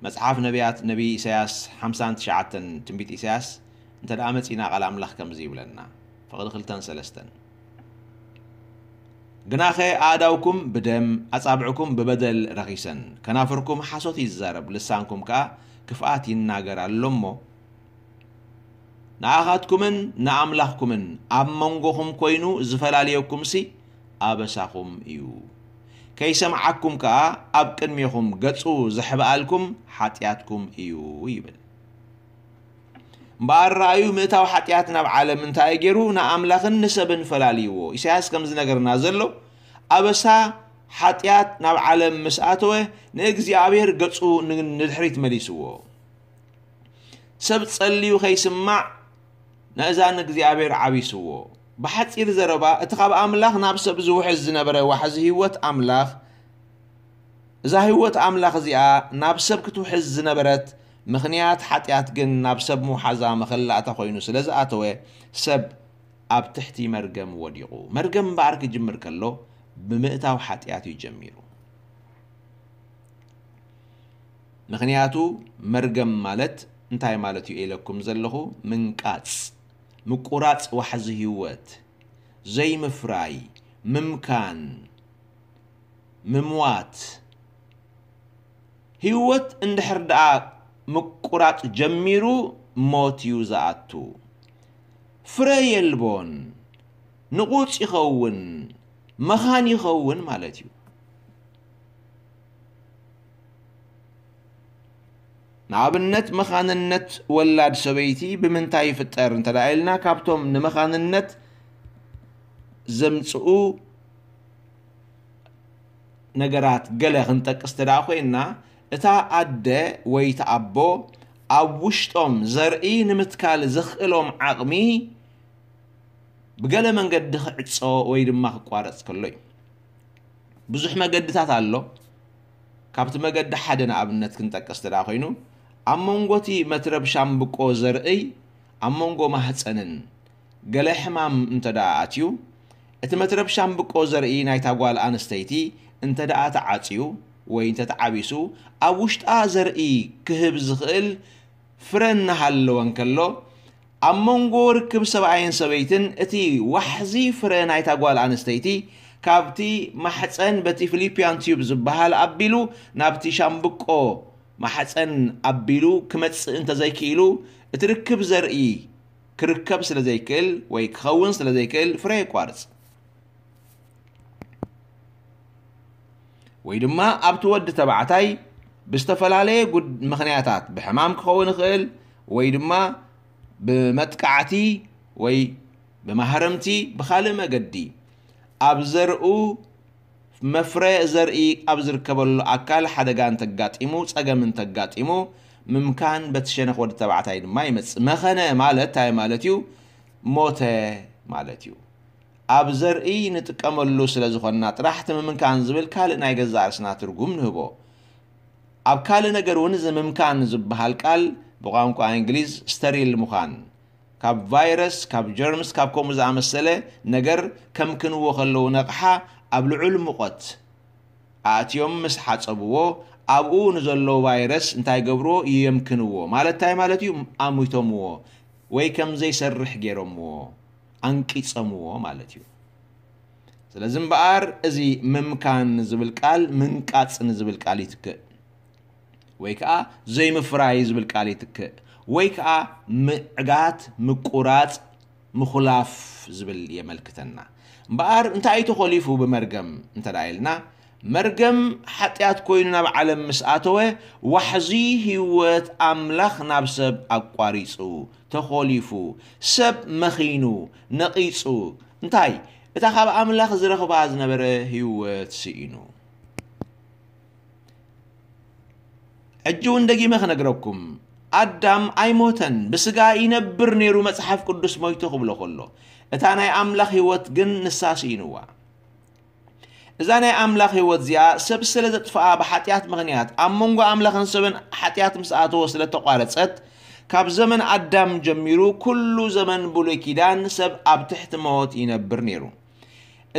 መጽሓፍ ነቢያት ነቢ ኢሳያስ ሓምሳን ትሽዓተን ትንቢት ኢሳያስ እንተ ደኣ መጺና ቃል ኣምላኽ ከምዚ ይብለና። ፍቕዲ ክልተን ሰለስተን። ግናኸ ኣእዳውኩም ብደም ኣጻብዕኩም ብበደል ረኺሰን፣ ከናፍርኩም ሓሶት ይዛረብ፣ ልሳንኩም ከኣ ክፍኣት ይናገር ኣሎ እሞ፣ ንኣኻትኩምን ንኣምላኽኩምን ኣብ መንጎኹም ኮይኑ ዝፈላልየኩምሲ ኣበሳኹም እዩ። ከይሰምዓኩም ከኣ ኣብ ቅድሜኹም ገጹ ዘሕብኣልኩም ሓጢኣትኩም እዩ ይብል። እምበኣር ረኣዩ፣ ምእታው ሓጢኣት ናብ ዓለም እንታይ ገይሩ? ንኣምላኽን ንሰብን ፈላልይዎ። ኢሳያስ ከም ዝነገርና ዘሎ፣ ኣበሳ ሓጢኣት ናብ ዓለም ምስ ኣተወ፣ ንእግዚኣብሔር ገጹ ን-፣ ንድሕሪት መሊስዎ። ሰብ ጸልዩ ከይስማዕ፣ ነእዛን እግዚኣብሔር ዓቢስዎ። ብሓጺር ዘረባ፣ እቲ ካብ ኣምላኽ ናብ ሰብ ዝውሕዝ ዝነበረ ዋሕዚ ህይወት ኣምላኽ፣ እዛ ህይወት ኣምላኽ እዚኣ ናብ ሰብ ክትውሕዝ ዝነበረት፣ ምኽንያት ሓጢኣት ግን ናብ ሰብ ምውሓዛ መኸላእታ ኮይኑ ስለ ዝኣተወ፣ ሰብ ኣብ ትሕቲ መርገም ወዲቑ። መርገም እምበኣር ክጅምር ከሎ፣ ብምእታው ሓጢኣት እዩ ጀሚሩ። ምኽንያቱ፣ መርገም ማለት እንታይ ማለት እዩ ኢለኩም ዘለኹ? ምንቃጽ፣ ምቁራጽ ዋሕዚ ህይወት፣ ዘይምፍራይ፣ ምምካን፣ ምምዋት። ህይወት እንድሕር ደኣ ምቁራጽ ጀሚሩ፣ ሞት እዩ ዝኣቱ። ፍረ የልቦን፣ ንቑጽ ይኸውን፣ መኻን ይኸውን ማለት እዩ። ንኣብነት፣ መኻንነት ወላድ ሰበይቲ ብምንታይ ይፍጠር እንተ ደኣ ኢልና፣ ካብቶም ንመኻንነት ዘምጽኡ ነገራት ገለ ክንጠቅስ እንተ ደኣ ኮይንና፣ እታ ኣደ ወይ እቲ ኣቦ ኣብ ውሽጦም ዘርኢ ንምትካል ዘኽእሎም ዓቕሚ ብገለ መንገዲ ክዕጾ ወይ ድማ ክቋረጽ ከሎ እዩ። ብዙሕ መገድታት ኣሎ። ካብቲ መገዲ ሓደ ንኣብነት ክንጠቅስ እንተ ደኣ ኮይኑ፣ ኣብ መንጎ እቲ መትረብ ሻምብቆ ዘርእይ፣ ኣብ መንጎ ማህጸንን ገለ ሕማም እንተ ደኣ ኣትዩ፣ እቲ መትረብ ሻምብቆ ዘርኢ ናይታ ጓል ኣንስተይቲ እንተ ደኣ ተዓጽዩ ወይ እንተ ተዓቢሱ፣ ኣብ ውሽጣ ዘርኢ ክህብ ዝኽእል ፍረ እናሃለወ እንከሎ፣ ኣብ መንጎ ርክብ ሰብኣይን ሰበይትን እቲ ዋሕዚ ፍረ ናይታ ጓል ኣንስተይቲ ካብቲ ማሕጸን በቲ ፊሊፒያን ቲዩብ ዝበሃል ኣቢሉ ናብቲ ሻምብቆ ማሕጸን ኣቢሉ ክመጽእ እንተዘይክኢሉ፣ እቲ ርክብ ዘርኢ ክርከብ ስለ ዘይክእል ወይ ክኸውን ስለ ዘይክእል ፍረ የቋርጽ። ወይ ድማ ኣብቲ ወዲ ተባዕታይ ብዝተፈላለየ ጉድ ምኽንያታት፣ ብሕማም ክኸውን ይኽእል፣ ወይ ድማ ብመጥቃዕቲ፣ ወይ ብማህረምቲ፣ ብኻልእ መገዲ ኣብ ዘርኡ፣ መፍረ ዘርኢ ኣብ ዝርከበሉ ኣካል ሓደጋ እንተጋጢሙ፣ ጸገም እንተጋጢሙ፣ ምምካን በቲ ሸነኽ ወዲ ተባዕታይ ድማ ይመጽእ። መኸነ ማለት እንታይ ማለት እዩ? ሞተ ማለት እዩ። ኣብ ዘርኢ ንጥቀመሉ ስለ ዝኾንና ጥራሕ እቲ ምምካን ዝብል ካልእ ናይ ገዛእ ርእስና ትርጉም ንህቦ። ኣብ ካልእ ነገር እውን እዚ ምምካን ዝበሃል ቃል ብቋንቋ እንግሊዝ ስተሪል ምዃን፣ ካብ ቫይረስ፣ ካብ ጀርምስ፣ ካብ ከምኡ ዝኣመሰለ ነገር ከምክንዎ ከለዉ ነቕሓ ኣብ ልዑል ሙቐት ኣእትዮም ምስ ሓጸብዎ፣ ኣብኡ ንዘሎ ቫይረስ እንታይ ገብርዎ? የምክንዎ። ማለት እንታይ ማለት እዩ? ኣሙይቶምዎ ወይ ከም ዘይሰርሕ ገይሮምዎ፣ ኣንቂጾምዎ ማለት እዩ። ስለዚ እምበኣር እዚ ምምካን ንዝብል ቃል ምንቃጽ ንዝብል ቃል ይትክእ፣ ወይ ከዓ ዘይምፍራይ ዝብል ቃል ይትክእ፣ ወይ ከዓ ምዕጋት፣ ምቁራጽ፣ ምኹላፍ ዝብል የመልክተና። እምበኣር እንታይ እዩ ተኾሊፉ ብመርገም እንተ ደኣ ኢልና፣ መርገም ሓጢኣት ኮይኑ ናብ ዓለም ምስ ኣተወ፣ ዋሕዚ ህይወት ኣምላኽ ናብ ሰብ ኣቋሪጹ፣ ተኾሊፉ፣ ሰብ መኺኑ፣ ነቒጹ። እንታይ? እታ ካብ ኣምላኽ ዝረኽባ ዝነበረ ህይወት ስኢኑ። ሕጂ እውን ደጊመ ክነግረኩም፣ ኣዳም ኣይሞተን፣ ብስጋ ይነብር ነይሩ፣ መጽሓፍ ቅዱስ ሞይቱ ክብሎ ከሎ፣ እታ ናይ ኣምላኽ ህይወት ግን ንሳ ስኢንዋ። እዛ ናይ ኣምላኽ ህይወት እዚኣ ሰብ ስለ ዘጥፍኣ፣ ብሓጢኣት ምኽንያት ኣብ መንጎ ኣምላኽን ሰብን ሓጢኣት ምስ ኣተወ ስለ ተቋረጸት፣ ካብ ዘመን ኣዳም ጀሚሩ ኩሉ ዘመን ብሉይ ኪዳን ሰብ ኣብ ትሕቲ ሞት ይነብር ነይሩ።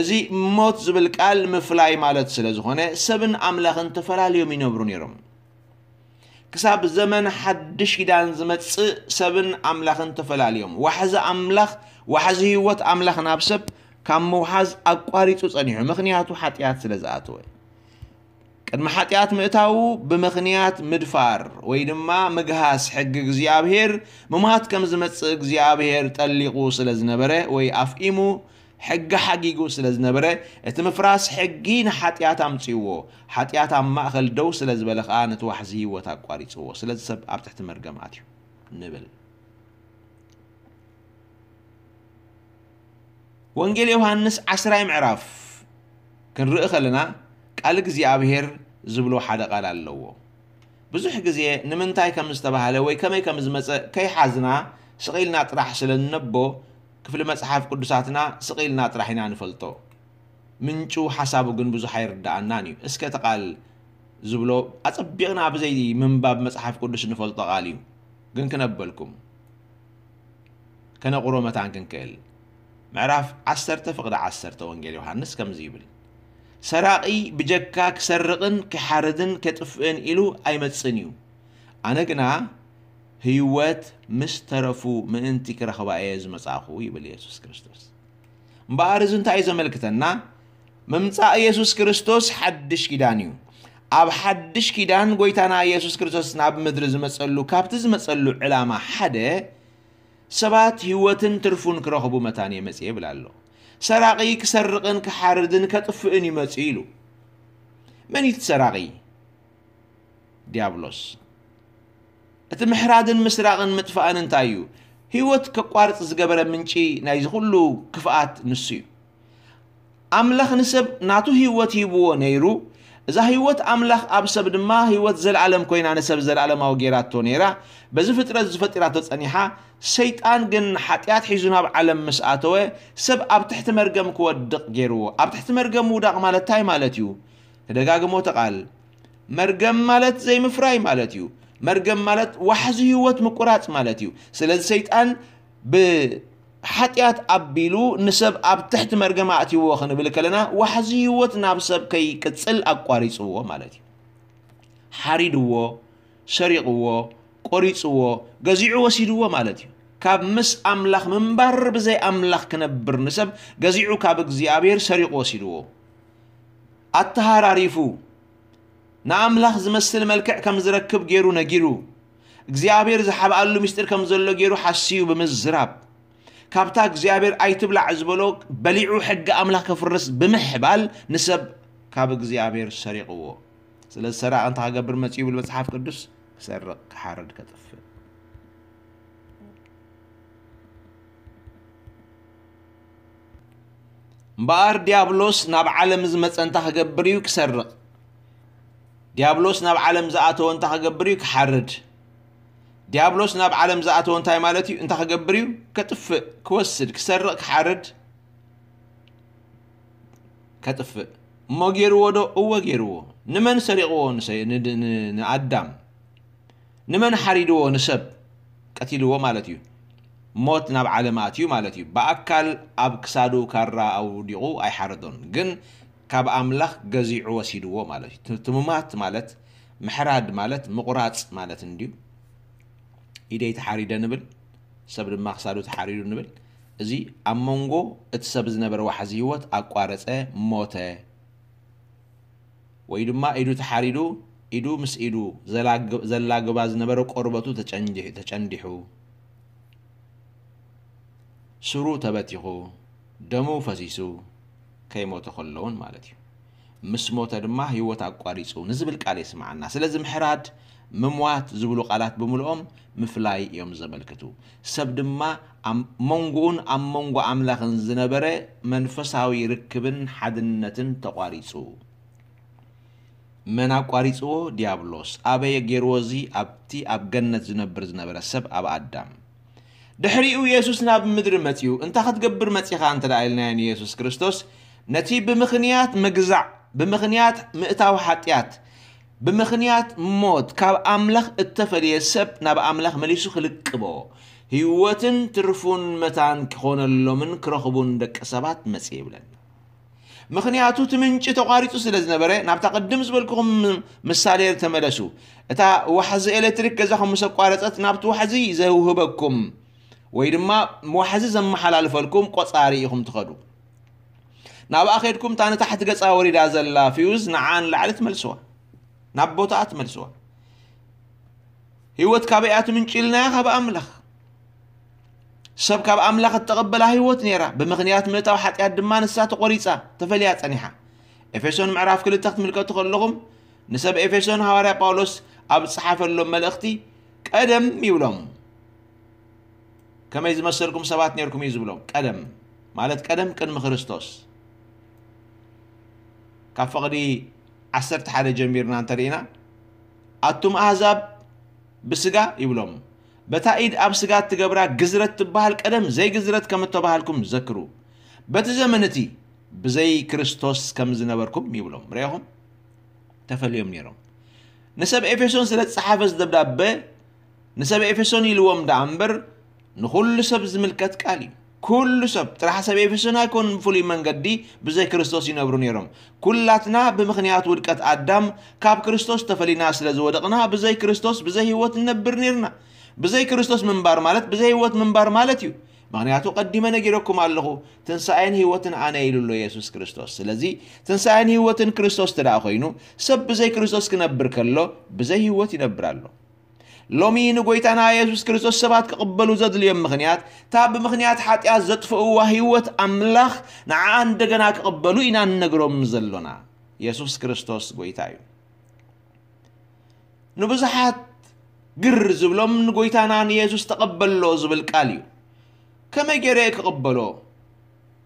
እዚ ሞት ዝብል ቃል ምፍላይ ማለት ስለ ዝኾነ፣ ሰብን ኣምላኽን ተፈላልዮም ይነብሩ ነይሮም። ክሳብ ዘመን ሓድሽ ኪዳን ዝመጽእ፣ ሰብን ኣምላኽን ተፈላልዮም። ዋሕዚ ኣምላኽ፣ ዋሕዚ ህይወት ኣምላኽ ናብ ሰብ ካብ ምውሓዝ ኣቋሪጹ ጸኒሑ፣ ምኽንያቱ ሓጢኣት ስለ ዝኣተወ። ቅድሚ ሓጢኣት ምእታዉ፣ ብምኽንያት ምድፋር ወይ ድማ ምግሃስ ሕጊ እግዚኣብሔር፣ ምሟት ከም ዝመጽእ እግዚኣብሔር ጠሊቑ ስለ ዝነበረ ወይ ኣፍኢሙ፣ ሕጊ ሓጊጉ ስለ ዝነበረ፣ እቲ ምፍራስ ሕጊ ንሓጢኣት ኣምጺእዎ። ሓጢኣት ኣብ ማእከል ደው ስለ ዝበለ ኸኣ፣ ነቲ ዋሕዚ ህይወት ኣቋሪጽዎ። ስለዚ ሰብ ኣብ ትሕቲ መርገም ኣትዩ ንብል። ወንጌል ዮሃንስ ዓስራይ ምዕራፍ ክንርኢ ከለና፣ ቃል እግዚኣብሔር ዝብሎ ሓደ ቃል ኣለዎ። ብዙሕ ግዜ ንምንታይ ከም ዝተባህለ ወይ ከመይ ከም ዝመጸ ከይሓዝና ስቕ ኢልና ጥራሕ ስለ ንነቦ፣ ክፍሊ መጽሓፍ ቅዱሳትና ስቕ ኢልና ጥራሕ ኢና ንፈልጦ። ምንጩ ሓሳቡ ግን ብዙሕ ኣይርድኣናን እዩ። እስከ እቲ ቃል ዝብሎ ኣጸቢቕና ብዘይ ምንባብ መጽሓፍ ቅዱስ ንፈልጦ ቃል እዩ። ግን ክነበልኩም፣ ከነቑሮ መታን ክንክእል። ምዕራፍ ዓሰርተ ፍቕዲ ዓሰርተ ወንጌል ዮሃንስ ከምዚ ይብል፣ "ሰራቒ ብጀካ ክሰርቕን ክሓርድን ከጥፍእን ኢሉ ኣይመጽእን እዩ። ኣነ ግና ህይወት ምስ ተረፉ ምእንቲ ክረኽባ እየ ዝመጻእኹ" ይብል የሱስ ክርስቶስ። እምበኣር እዚ እንታይ እዩ ዘመልክተና? ምምጻእ የሱስ ክርስቶስ ሓድሽ ኪዳን እዩ። ኣብ ሓድሽ ኪዳን ጎይታና የሱስ ክርስቶስ ናብ ምድሪ ዝመጸሉ፣ ካብቲ ዝመጸሉ ዕላማ ሓደ፣ ሰባት ህይወትን ትርፉን ክረኽቡ መታን እየ መጽየ ይብል ኣሎ። ሰራቒ ክሰርቕን ክሓርድን ከጥፍእን እዩ መጽዩ ኢሉ። መን እዩ እቲ ሰራቒ? ዲያብሎስ። እቲ ምሕራድን ምስራቕን ምጥፋእን እንታይ እዩ? ህይወት ከቋርጽ ዝገበረ ምንጪ ናይዚ ኩሉ ክፍኣት ንሱ እዩ። ኣምላኽ ንሰብ ናቱ ህይወት ሂብዎ ነይሩ። እዛ ህይወት ኣምላኽ ኣብ ሰብ ድማ ህይወት ዘለኣለም ኮይና ንሰብ ዘለኣለማዊ ጌራቶ ነይራ። በዚ ፍጥረት ዝፈጢራቶ ጸኒሓ። ሰይጣን ግን ሓጢኣት ሒዙ ናብ ዓለም ምስ ኣተወ፣ ሰብ ኣብ ትሕቲ መርገም ክወድቕ ገይርዎ። ኣብ ትሕቲ መርገም ምውዳቕ ማለት እንታይ ማለት እዩ? ክደጋግሞ እቲ ቃል፣ መርገም ማለት ዘይምፍራይ ማለት እዩ። መርገም ማለት ዋሕዚ ህይወት ምቁራጽ ማለት እዩ። ስለዚ ሰይጣን ብሓጢኣት ኣቢሉ ንሰብ ኣብ ትሕቲ መርገም ኣእትይዎ ክንብል ከለና፣ ዋሕዚ ህይወት ናብ ሰብ ከይቅጽል ኣቋሪጽዎ ማለት እዩ። ሓሪድዎ፣ ሰሪቕዎ፣ ቆሪጽዎ፣ ገዚዑ ወሲድዎ ማለት እዩ። ካብ ምስ ኣምላኽ ምንባር ብዘይ ኣምላኽ ክነብር ንሰብ ገዚዑ ካብ እግዚኣብሔር ሰሪቑ ወሲድዎ። ኣተሃራሪፉ፣ ንኣምላኽ ዝመስል መልክዕ ከም ዝረክብ ገይሩ ነጊሩ፣ እግዚኣብሔር ዝሓብኣሉ ምስጢር ከም ዘሎ ገይሩ ሓስዩ ብምዝራብ፣ ካብታ እግዚኣብሔር ኣይትብላዕ ዝበሎ በሊዑ ሕጊ ኣምላኽ ከፍርስ ብምሕባል ንሰብ ካብ እግዚኣብሔር ሰሪቕዎ። ስለዚ ሰራቂ እንታይ ክገብር መጺኡ ይብል መጽሓፍ ቅዱስ? ክሰርቕ፣ ክሓርድ፣ ከጥፍእ። እምበኣር ዲያብሎስ ናብ ዓለም ዝመጸ እንታይ ክገብር እዩ? ክሰርቕ። ዲያብሎስ ናብ ዓለም ዝኣተወ እንታይ ክገብር እዩ? ክሓርድ። ዲያብሎስ ናብ ዓለም ዝኣተወ እንታይ ማለት እዩ? እንታይ ክገብር እዩ? ከጥፍእ፣ ክወስድ፣ ክሰርቕ፣ ክሓርድ፣ ከጥፍእ። እሞ ገይርዎ ዶ? እወ ገይርዎ። ንመን ሰሪቕዎ? ንሰ-፣ ን-፣ ን-፣ ንኣዳም። ንመን ሓሪድዎ? ንሰብ ቀቲልዎ ማለት እዩ። ሞት ናብ ዓለም ኣትዩ ማለት እዩ። ብኣካል ኣብ ክሳዱ ካራ ኣውዲቑ ኣይሓረዶን፣ ግን ካብ ኣምላኽ ገዚዑ ወሲድዎ ማለት እዩ። ት-፣ ትሙማት ማለት፣ ምሕራድ ማለት ምቑራጽ ማለት እንድዩ። ኢደይ ተሓሪደ ንብል፣ ሰብ ድማ ክሳዱ ተሓሪዱ ንብል። እዚ ኣብ መንጎ እቲ ሰብ ዝነበረ ዋሕዚ ህይወት ኣቋረጸ፣ ሞተ። ወይ ድማ ኢዱ ተሓሪዱ፣ ኢዱ ምስ ኢዱ ዘላግ-፣ ዘላግባ ዝነበረ ቆርበቱ ተጨንዲሑ፣ ተጨንዲሑ፣ ስሩ ተበቲኹ፣ ደሙ ፈሲሱ፣ ከይሞተ ከሎውን ማለት እዩ። ምስ ሞተ ድማ ህይወት ኣቋሪጹ ንዝብል ቃል የስምዓና። ስለዚ ምሕራድ፣ ምሟት ዝብሉ ቃላት ብምልኦም ምፍላይ እዮም ዘመልክቱ። ሰብ ድማ ኣብ መንጎኡን ኣብ መንጎ ኣምላኽን ዝነበረ መንፈሳዊ ርክብን ሓድነትን ተቋሪጹ። መን ኣቋሪጽዎ? ዲያብሎስ። ኣበይ ገይርዎ እዚ? ኣብቲ ኣብ ገነት ዝነብር ዝነበረ ሰብ፣ ኣብ ኣዳም። ድሕሪኡ የሱስ ናብ ምድሪ መጺኡ፣ "እንታይ ክትገብር መጺኻ?" እንተ ደኣ ኢልናዮ ንየሱስ ክርስቶስ፣ ነቲ ብምኽንያት ምግዛዕ፣ ብምኽንያት ምእታው ሓጢኣት፣ ብምኽንያት ሞት ካብ ኣምላኽ እተፈልየ ሰብ ናብ ኣምላኽ መሊሱ ክልቅቦ፣ ህይወትን ትርፉን መታን ክኾነሎምን ክረኽቡን ደቂ ሰባት መጺእ ይብለና። ምኽንያቱ እቲ ምንጪ ተቋሪጹ ስለ ዝነበረ፣ ናብታ ቅድም ዝበልኩኹም ምሳሌ ተመለሱ። እታ ዋሕዚ ኤሌክትሪክ ገዛኹም ምስ ኣቋረጸት፣ ናብቲ ዋሕዚ ዘውህበኩም ወይ ድማ ዋሕዚ ዘመሓላልፈልኩም ቆጻሪ ኢኹም ትኸዱ። ናብኣ ከድኩም፣ እታ ንታሕቲ ገጻ ወሪዳ ዘላ ፊውዝ ንዓ ንላዕሊ ትመልስዋ፣ ናብ ቦታኣ ትመልስዋ። ህይወት ካበይ እያ ትምንጭ ኢልናያ? ካብ ኣምላኽ። ሰብ ካብ ኣምላኽ እተቐበላ ህይወት ነይራ፣ ብምኽንያት ምእታው ሓጢኣት ድማ ንሳ ተቖሪጻ፣ ተፈልያ ጸኒሓ። ኤፌሶን ምዕራፍ ክልተ ክትምልከቱ ከለኹም፣ ንሰብ ኤፌሶን ሃዋርያ ጳውሎስ ኣብ ዝጸሓፈሎም መልእኽቲ፣ ቀደም ይብሎም፣ ከመይ ዝመሰልኩም ሰባት ነርኩም እዩ ዝብሎም። ቀደም ማለት ቀደም ቅድሚ ክርስቶስ። ካብ ፍቕዲ ዓሰርተ ሓደ ጀሚርና እንተርኢና፣ ኣቱም ኣህዛብ ብስጋ ይብሎም፣ በታ ኢድ ኣብ ስጋ እትገብራ ግዝረት ትበሃል ቀደም ዘይግዝረት ከም እተባሃልኩም ዘክሩ። በቲ ዘመን እቲ ብዘይ ክርስቶስ ከም ዝነበርኩም ይብሎም። ርኢኹም? ተፈልዮም ነይሮም። ንሰብ ኤፌሶን ስለ ዝጸሓፈ እዚ ደብዳበ ንሰብ ኤፌሶን ኢልዎም ደኣ እምበር፣ ንኹሉ ሰብ ዝምልከት ቃል እዩ። ኩሉ ሰብ፣ ጥራሕ ሰብ ኤፌሶን ኣይኮኑን ብፍሉይ መንገዲ ብዘይ ክርስቶስ ይነብሩ ነይሮም። ኩላትና ብምኽንያት ውድቀት ኣዳም ካብ ክርስቶስ ተፈሊና ስለ ዝወደቕና፣ ብዘይ ክርስቶስ ብዘይ ህይወት ንነብር ነይርና። ብዘይ ክርስቶስ ምንባር ማለት ብዘይ ህይወት ምንባር ማለት እዩ። ምኽንያቱ ቀዲመ ነጊረኩም ኣለኹ፣ ትንሳኤን ህይወትን ኣነ ኢሉ ኣሎ የሱስ ክርስቶስ። ስለዚ ትንሳኤን ህይወትን ክርስቶስ እንተ ደኣ ኮይኑ፣ ሰብ ብዘይ ክርስቶስ ክነብር ከሎ፣ ብዘይ ህይወት ይነብር ኣሎ። ሎሚ ንጎይታና የሱስ ክርስቶስ ሰባት ክቕበሉ ዘድልዮም ምኽንያት፣ እታ ብምኽንያት ሓጢኣት ዘጥፍእዋ ህይወት ኣምላኽ ንዓኣ እንደገና ክቕበሉ ኢና ንነግሮም ዘሎና። የሱስ ክርስቶስ ጎይታ እዩ። ንብዙሓት ግር ዝብሎም ንጎይታና ንየሱስ ተቐበሎ ዝብል ቃል እዩ። ከመይ ገይረ ክቕበሎ?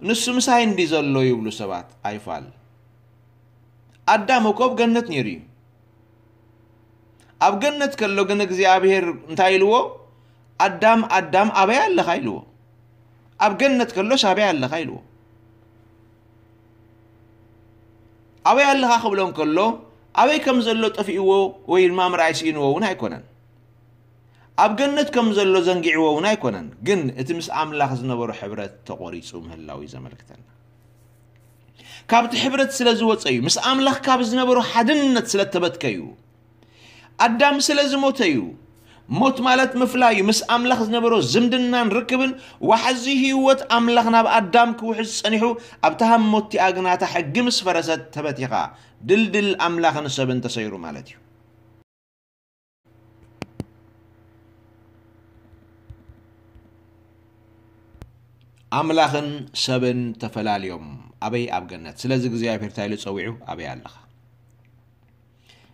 ንሱ ምሳይ እንዲ ዘሎ ይብሉ ሰባት። ኣይፋል። ኣዳም እኮ ኣብ ገነት ነይሩ እዩ። ኣብ ገነት ከሎ ግን እግዚኣብሔር እንታይ ኢልዎ? "ኣዳም፣ ኣዳም፣ ኣበይ ኣለኻ?" ኢልዎ። ኣብ ገነት ከሎስ ኣበይ ኣለኻ ኢልዎ። ኣበይ ኣለኻ ክብሎ እንከሎ፣ ኣበይ ከም ዘሎ ጠፊእዎ ወይ ድማ ምርኣይ ስኢንዎ እውን ኣይኮነን። ኣብ ገነት ከም ዘሎ ዘንጊዕዎ እውን ኣይኮነን። ግን እቲ ምስ ኣምላኽ ዝነበሮ ሕብረት ተቖሪጹ ምህላው እዩ ዘመልክተና። ካብቲ ሕብረት ስለ ዝወጸ እዩ። ምስ ኣምላኽ ካብ ዝነበሮ ሓድነት ስለ ተበትከ እዩ። ኣዳም ስለ ዝሞተ እዩ። ሞት ማለት ምፍላይ እዩ። ምስ ኣምላኽ ዝነበሮ ዝምድናን ርክብን ዋሕዚ ህይወት ኣምላኽ ናብ ኣዳም ክውሕዝ ጸኒሑ፣ ኣብታ ሃሞት እቲኣ ግና እታ ሕጊ ምስ ፈረሰት ተበቲኻ፣ ድልድል ኣምላኽን ሰብን ተሰይሩ ማለት እዩ። ኣምላኽን ሰብን ተፈላልዮም ኣበይ? ኣብ ገነት። ስለዚ እግዚኣብሔር እንታይ ኢሉ ጸዊዑ? ኣበይ ኣለኻ?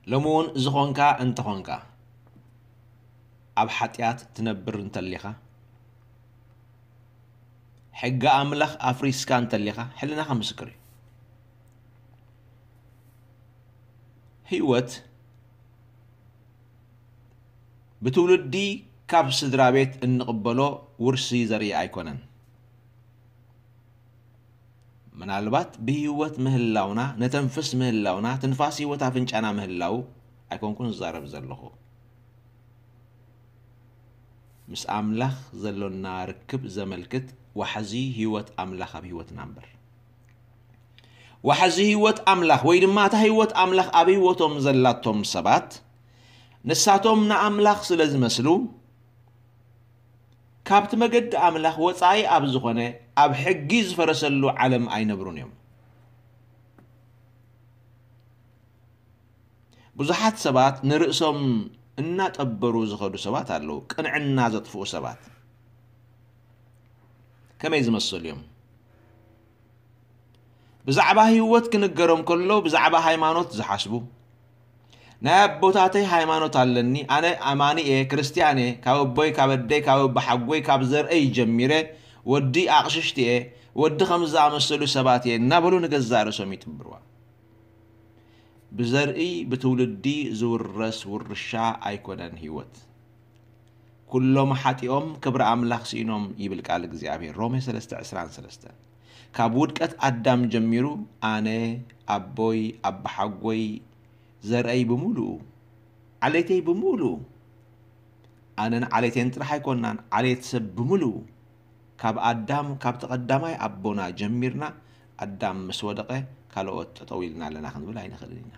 ሎሚ እውን ዝኾንካ እንተኾንካ፣ ኣብ ሓጢኣት ትነብር እንተሊኻ፣ ሕጊ ኣምላኽ ኣፍሪስካ እንተሊኻ፣ ሕልናኻ ምስክር እዩ። ህይወት ብትውልዲ ካብ ስድራ ቤት እንቕበሎ ውርሲ ዘርኢ ኣይኮነን። ምናልባት ብህይወት ምህላውና፣ ነተንፍስ ምህላውና፣ ትንፋስ ህይወት ኣፍንጫና ምህላው ኣይኮንኩን ዝዛረብ ዘለኹ። ምስ ኣምላኽ ዘሎና ርክብ ዘመልክት ዋሕዚ ህይወት ኣምላኽ ኣብ ህይወትና እምበር። ዋሕዚ ህይወት ኣምላኽ ወይ ድማ እታ ህይወት ኣምላኽ ኣብ ህይወቶም ዘላቶም ሰባት፣ ንሳቶም ንኣምላኽ ስለ ዝመስሉ፣ ካብቲ መገዲ ኣምላኽ ወጻኢ ኣብ ዝኾነ ኣብ ሕጊ ዝፈረሰሉ ዓለም ኣይነብሩን እዮም። ብዙሓት ሰባት ንርእሶም እናጠበሩ ዝኸዱ ሰባት ኣለዉ፣ ቅንዕና ዘጥፍኡ ሰባት። ከመይ ዝመሰሉ እዮም? ብዛዕባ ህይወት ክንገሮም ከሎ ብዛዕባ ሃይማኖት ዝሓስቡ፣ ናይ ኣቦታተይ ሃይማኖት ኣለኒ፣ ኣነ ኣማኒ እየ፣ ክርስትያን እየ፣ ካብ ኣቦይ፣ ካብ ኣደይ፣ ካብ ኣቦሓጎይ፣ ካብ ዘርእይ ጀሚረ፣ ወዲ ኣቕሽሽቲ እየ፣ ወዲ ከም ዝኣመሰሉ ሰባት እየ እናበሉ ንገዛእ ርእሶም ይጥብርዋ። ብዘርኢ ብትውልዲ ዝውረስ ውርሻ ኣይኮነን ህይወት። ኩሎም ሓጢኦም ክብሪ ኣምላኽ ስኢኖም ይብል ቃል እግዚኣብሔር፣ ሮሜ ሰለስተ ዕስራን ሰለስተን። ካብ ውድቀት ኣዳም ጀሚሩ ኣነ፣ ኣቦይ፣ ኣባሓጎይ፣ ዘርእይ ብምሉኡ፣ ዓሌተይ ብምሉኡ፣ ኣነን ዓሌተይን ጥራሕ ኣይኮናን፣ ዓሌት ሰብ ብምሉኡ፣ ካብ ኣዳም፣ ካብቲ ቀዳማይ ኣቦና ጀሚርና፣ ኣዳም ምስ ወደቐ ካልኦት ጠጠው ኢልና ኣለና ክንብል ኣይንኽእልን ኢና።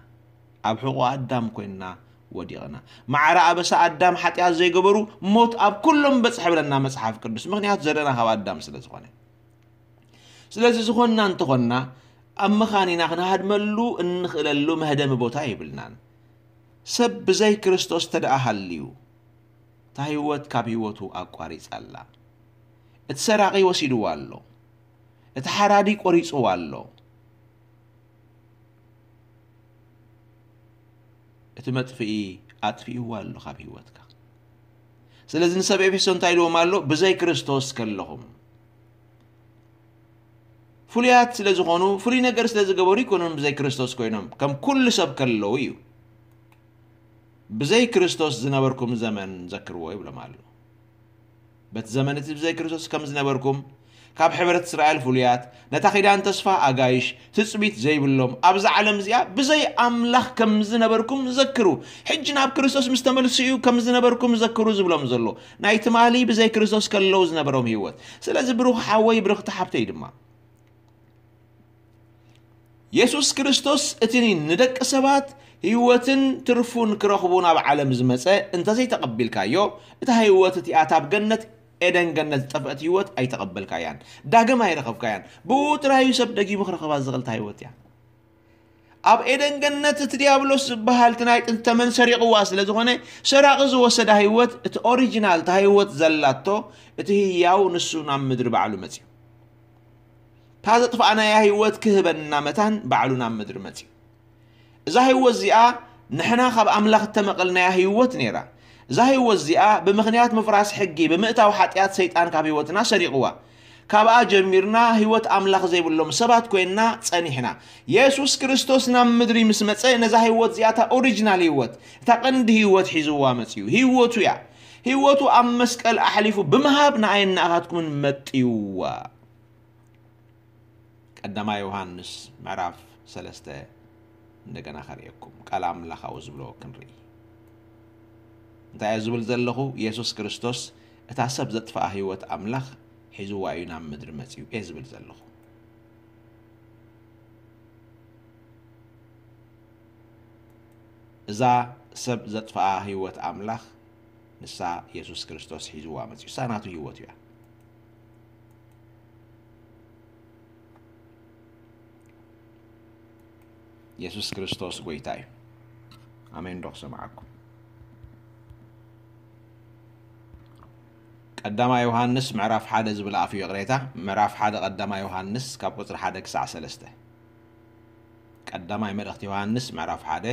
ኣብ ሕቖ ኣዳም ኮይንና ወዲቕና። ማዕረ ኣበሳ ኣዳም ሓጢኣት ዘይገበሩ ሞት ኣብ ኩሎም በጽሐ ብለና መጽሓፍ ቅዱስ። ምኽንያቱ ዘርእና ካብ ኣዳም ስለ ዝኾነ። ስለዚ ዝኾንና እንተኾንና ኣብ መኻኒና ክንሃድመሉ እንኽእለሉ መህደሚ ቦታ የብልናን። ሰብ ብዘይ ክርስቶስ ተደኣ ሃልዩ፣ እታ ህይወት ካብ ህይወቱ ኣቋሪጻ ኣላ። እቲ ሰራቒ ወሲድዋ ኣሎ። እቲ ሓራዲ ቆሪጽዋ ኣሎ። እቲ መጥፍኢ ኣጥፊእዋ ኣሎ ካብ ህይወትካ። ስለዚ ንሰብ ኤፌሶ እንታይ ኢልዎም ኣሎ? ብዘይ ክርስቶስ ከለኹም ፍሉያት ስለ ዝኾኑ፣ ፍሉይ ነገር ስለ ዝገበሩ ይኮኑን ብዘይ ክርስቶስ ኮይኖም፣ ከም ኩሉ ሰብ ከለዉ እዩ። ብዘይ ክርስቶስ ዝነበርኩም ዘመን ዘክርዎ ይብሎም ኣሎ። በቲ ዘመን እቲ ብዘይ ክርስቶስ ከም ዝነበርኩም፣ ካብ ሕብረት እስራኤል ፍሉያት፣ ነታ ኪዳን ተስፋ ኣጋይሽ፣ ትጽቢት ዘይብሎም፣ ኣብዛ ዓለም እዚኣ ብዘይ ኣምላኽ ከም ዝነበርኩም ዘክሩ። ሕጂ ናብ ክርስቶስ ምስ ተመልሱ እዩ ከም ዝነበርኩም ዘክሩ ዝብሎም ዘሎ። ናይ ትማሊ ብዘይ ክርስቶስ ከለዉ ዝነበሮም ህይወት። ስለዚ ብሩኽ ሓወይ፣ ብርኽቲ ሓብተይ ድማ፣ የሱስ ክርስቶስ እቲ ንደቂ ሰባት ህይወትን ትርፉን ክረኽቡ ናብ ዓለም ዝመጸ እንተዘይተቐቢልካዮ፣ እታ ህይወት እቲኣ ኣብ ገነት፣ ኤደን ገነት ዝጠፍአት ህይወት ኣይተቐበልካያን። ዳግም ኣይረኸብካያን። ብኡ ጥራይ እዩ ሰብ ደጊሙ ክረኽባ ዝኽእል እታ ህይወት እያ። ኣብ ኤደን ገነት እቲ ዲያብሎስ ዝበሃል እቲ ናይ ጥንቲ ተመን ሰሪቕዋ ስለ ዝኾነ፣ ሰራቒ ዝወሰዳ ህይወት፣ እቲ ኦሪጂናል እታ ህይወት ዘላቶ፣ እቲ ህያው ንሱ ናብ ምድሪ ባዕሉ መጺኡ። እታ ዘጥፋእናያ ህይወት ክህበና መታን ባዕሉ ናብ ምድሪ መጺኡ። እዛ ህይወት እዚኣ ንሕና ካብ ኣምላኽ እተመቐልናያ ህይወት ነይራ። እዛ ህይወት እዚኣ ብምኽንያት ምፍራስ ሕጊ፣ ብምእታው ሓጢኣት ሰይጣን ካብ ህይወትና ሰሪቕዋ። ካብኣ ጀሚርና ህይወት ኣምላኽ ዘይብሎም ሰባት ኮይንና ጸኒሕና። የሱስ ክርስቶስ ናብ ምድሪ ምስ መጸ ነዛ ህይወት እዚኣ፣ እታ ኦሪጂናል ህይወት፣ እታ ቀንዲ ህይወት ሒዝዋ መጺኡ። ህይወቱ እያ። ህይወቱ ኣብ መስቀል ኣሕሊፉ ብምሃብ ንኣይን ንኣኻትኩምን መጥይዋ። ቀዳማይ ዮሃንስ ምዕራፍ ሰለስተ እንደገና ከርእየኩም፣ ቃል ኣምላኽ ኣብኡ ዝብሎ ክንርኢ። እንታይ እየ ዝብል ዘለኹ? የሱስ ክርስቶስ እታ ሰብ ዘጥፍኣ ህይወት ኣምላኽ ሒዝዋ እዩ ናብ ምድሪ መጺኡ እየ ዝብል ዘለኹ። እዛ ሰብ ዘጥፍኣ ህይወት ኣምላኽ ንሳ የሱስ ክርስቶስ ሒዝዋ መጺኡ። ንሳ ናቱ ህይወት እያ። የሱስ ክርስቶስ ጎይታ እዩ። ኣሜን ዶ ክሰምዓኩም? ቀዳማይ ዮሃንስ ምዕራፍ ሓደ ዝብል ኣፍ እዩ ይቕሬታ። ምዕራፍ ሓደ ቀዳማይ ዮሃንስ ካብ ቁጽሪ ሓደ ክሳዕ ሰለስተ። ቀዳማይ መልእኽቲ ዮሃንስ ምዕራፍ ሓደ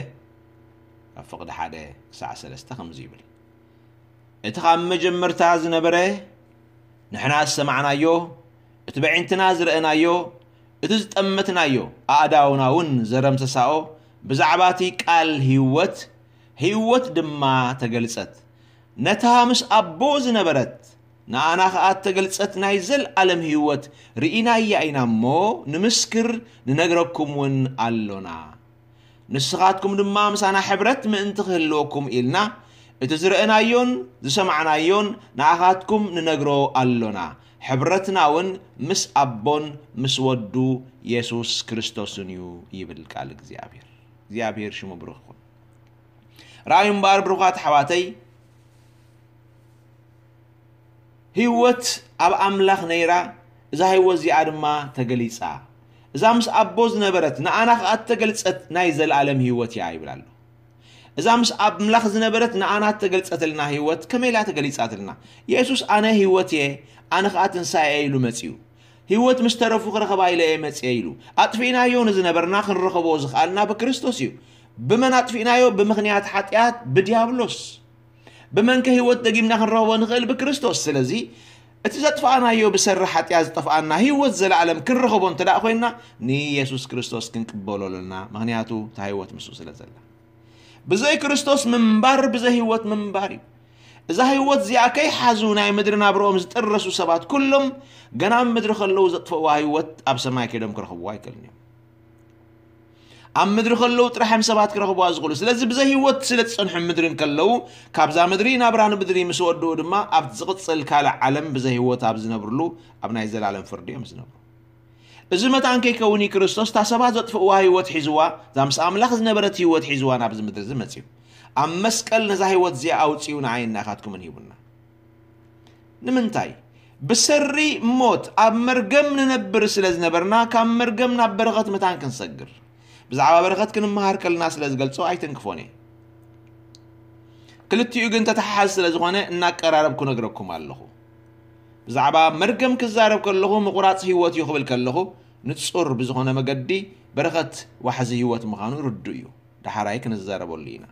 ካብ ፍቕዲ ሓደ ክሳዕ ሰለስተ ከምዚ ይብል። እቲ ካብ መጀመርታ ዝነበረ ንሕና ዝሰማዕናዮ፣ እቲ በዒንትና ዝረእናዮ፣ እቲ ዝጠመትናዮ፣ ኣእዳውና እውን ዘረምሰሳኦ፣ ብዛዕባ እቲ ቃል ህይወት፣ ህይወት ድማ ተገልጸት። ነታ ምስ ኣቦ ዝነበረት፣ ንኣና ኸኣ እተገልጸት ናይ ዘለኣለም ህይወት ርኢናያ ኢና እሞ፣ ንምስክር፣ ንነግረኩም እውን ኣሎና። ንስኻትኩም ድማ ምሳና ሕብረት ምእንቲ ክህልወኩም ኢልና፣ እቲ ዝረእናዮን ዝሰማዕናዮን ንኣኻትኩም ንነግሮ ኣሎና። ሕብረትና እውን ምስ ኣቦን ምስ ወዱ የሱስ ክርስቶስን እዩ ይብል ቃል እግዚኣብሔር። እግዚኣብሔር ሽሙ ብሩኽ ይኹን። ረኣዩ እምበኣር ብሩኻት ኣሕዋተይ፣ ህይወት ኣብ ኣምላኽ ነይራ፣ እዛ ህይወት እዚኣ ድማ ተገሊጻ። እዛ ምስ ኣቦ ዝነበረት ንኣና ኸኣ እተገልጸት ናይ ዘለኣለም ህይወት እያ ይብል ኣሎ። እዛ ምስ ኣምላኽ ዝነበረት ንኣና እተገልጸትልና ህይወት ከመይ ኢላ ተገሊጻትልና? የሱስ ኣነ ህይወት እየ፣ ኣነ ኸኣ ትንሳኤ እየ ኢሉ መጺኡ። ህይወት ምስ ተረፉ ክረኽባ ኢለ እየ መጺአ ኢሉ። ኣጥፊእናዮ ንዝነበርና ክንረኸቦ ዝኸኣልና ብክርስቶስ እዩ። ብመን ኣጥፊእናዮ? ብምኽንያት ሓጢኣት፣ ብዲያብሎስ። ብመንከ ህይወት ደጊምና ክንረኽቦ ንኽእል? ብክርስቶስ። ስለዚ እቲ ዘጥፋእናዮ ብሰሪ ሓጢኣት ዝጠፍኣና ህይወት ዘለኣለም ክንረኽቦ እንተ ደኣ ኮይንና ንየሱስ ክርስቶስ ክንቅበሎ ኣለና። ምኽንያቱ እታ ህይወት ምስኡ ስለ ዘላ። ብዘይ ክርስቶስ ምንባር ብዘይ ህይወት ምንባር እዩ። እዛ ህይወት እዚኣ ከይሓዙ ናይ ምድሪ ናብርኦም ዝጥረሱ ሰባት ኩሎም ገና ኣብ ምድሪ ከለዉ ዘጥፍእዋ ህይወት ኣብ ሰማይ ከይዶም ክረኽብዋ ኣይክእልን እዮም። ኣብ ምድሪ ከለዉ ጥራሕ እዮም ሰባት ክረኽብዋ ዝኽእሉ። ስለዚ ብዘይ ህይወት ስለ ዝጸንሑ ምድሪ እንከለዉ ካብዛ ምድሪ ናብራ ንምድሪ ምስ ወድኡ ድማ ኣብቲ ዝቕጽል ካልእ ዓለም ብዘይ ህይወት ኣብ ዝነብርሉ ኣብ ናይ ዘላለም ፍርዲ እዮም ዝነብሩ። እዚ መታን ከይከውን እዩ ክርስቶስ እታ ሰባት ዘጥፍእዋ ህይወት ሒዝዋ፣ እዛ ምስ ኣምላኽ ዝነበረት ህይወት ሒዝዋ ናብዚ ምድሪ እዚ መጺኡ። ኣብ መስቀል ነዛ ህይወት እዚኣ ኣውጺኡ ንዓይን ንኣኻትኩምን ሂቡና። ንምንታይ? ብሰሪ ሞት ኣብ መርገም ንነብር ስለ ዝነበርና ካብ መርገም ናብ በረኸት መታን ክንሰግር። ብዛዕባ በረኸት ክንመሃር ከለና ስለ ዝገልጾ ኣይትንክፎን እየ። ክልቲኡ ግን ተተሓሓዝ ስለ ዝኾነ እናቀራረብኩ ነግረኩም ኣለኹ። ብዛዕባ መርገም ክዛረብ ከለኹ ምቑራጽ ህይወት እዩ ክብል ከለኹ ንጹር ብዝኾነ መገዲ በረኸት ዋሕዚ ህይወት ምዃኑ ርዱእ እዩ። ዳሕራይ ክንዛረበሉ ኢና።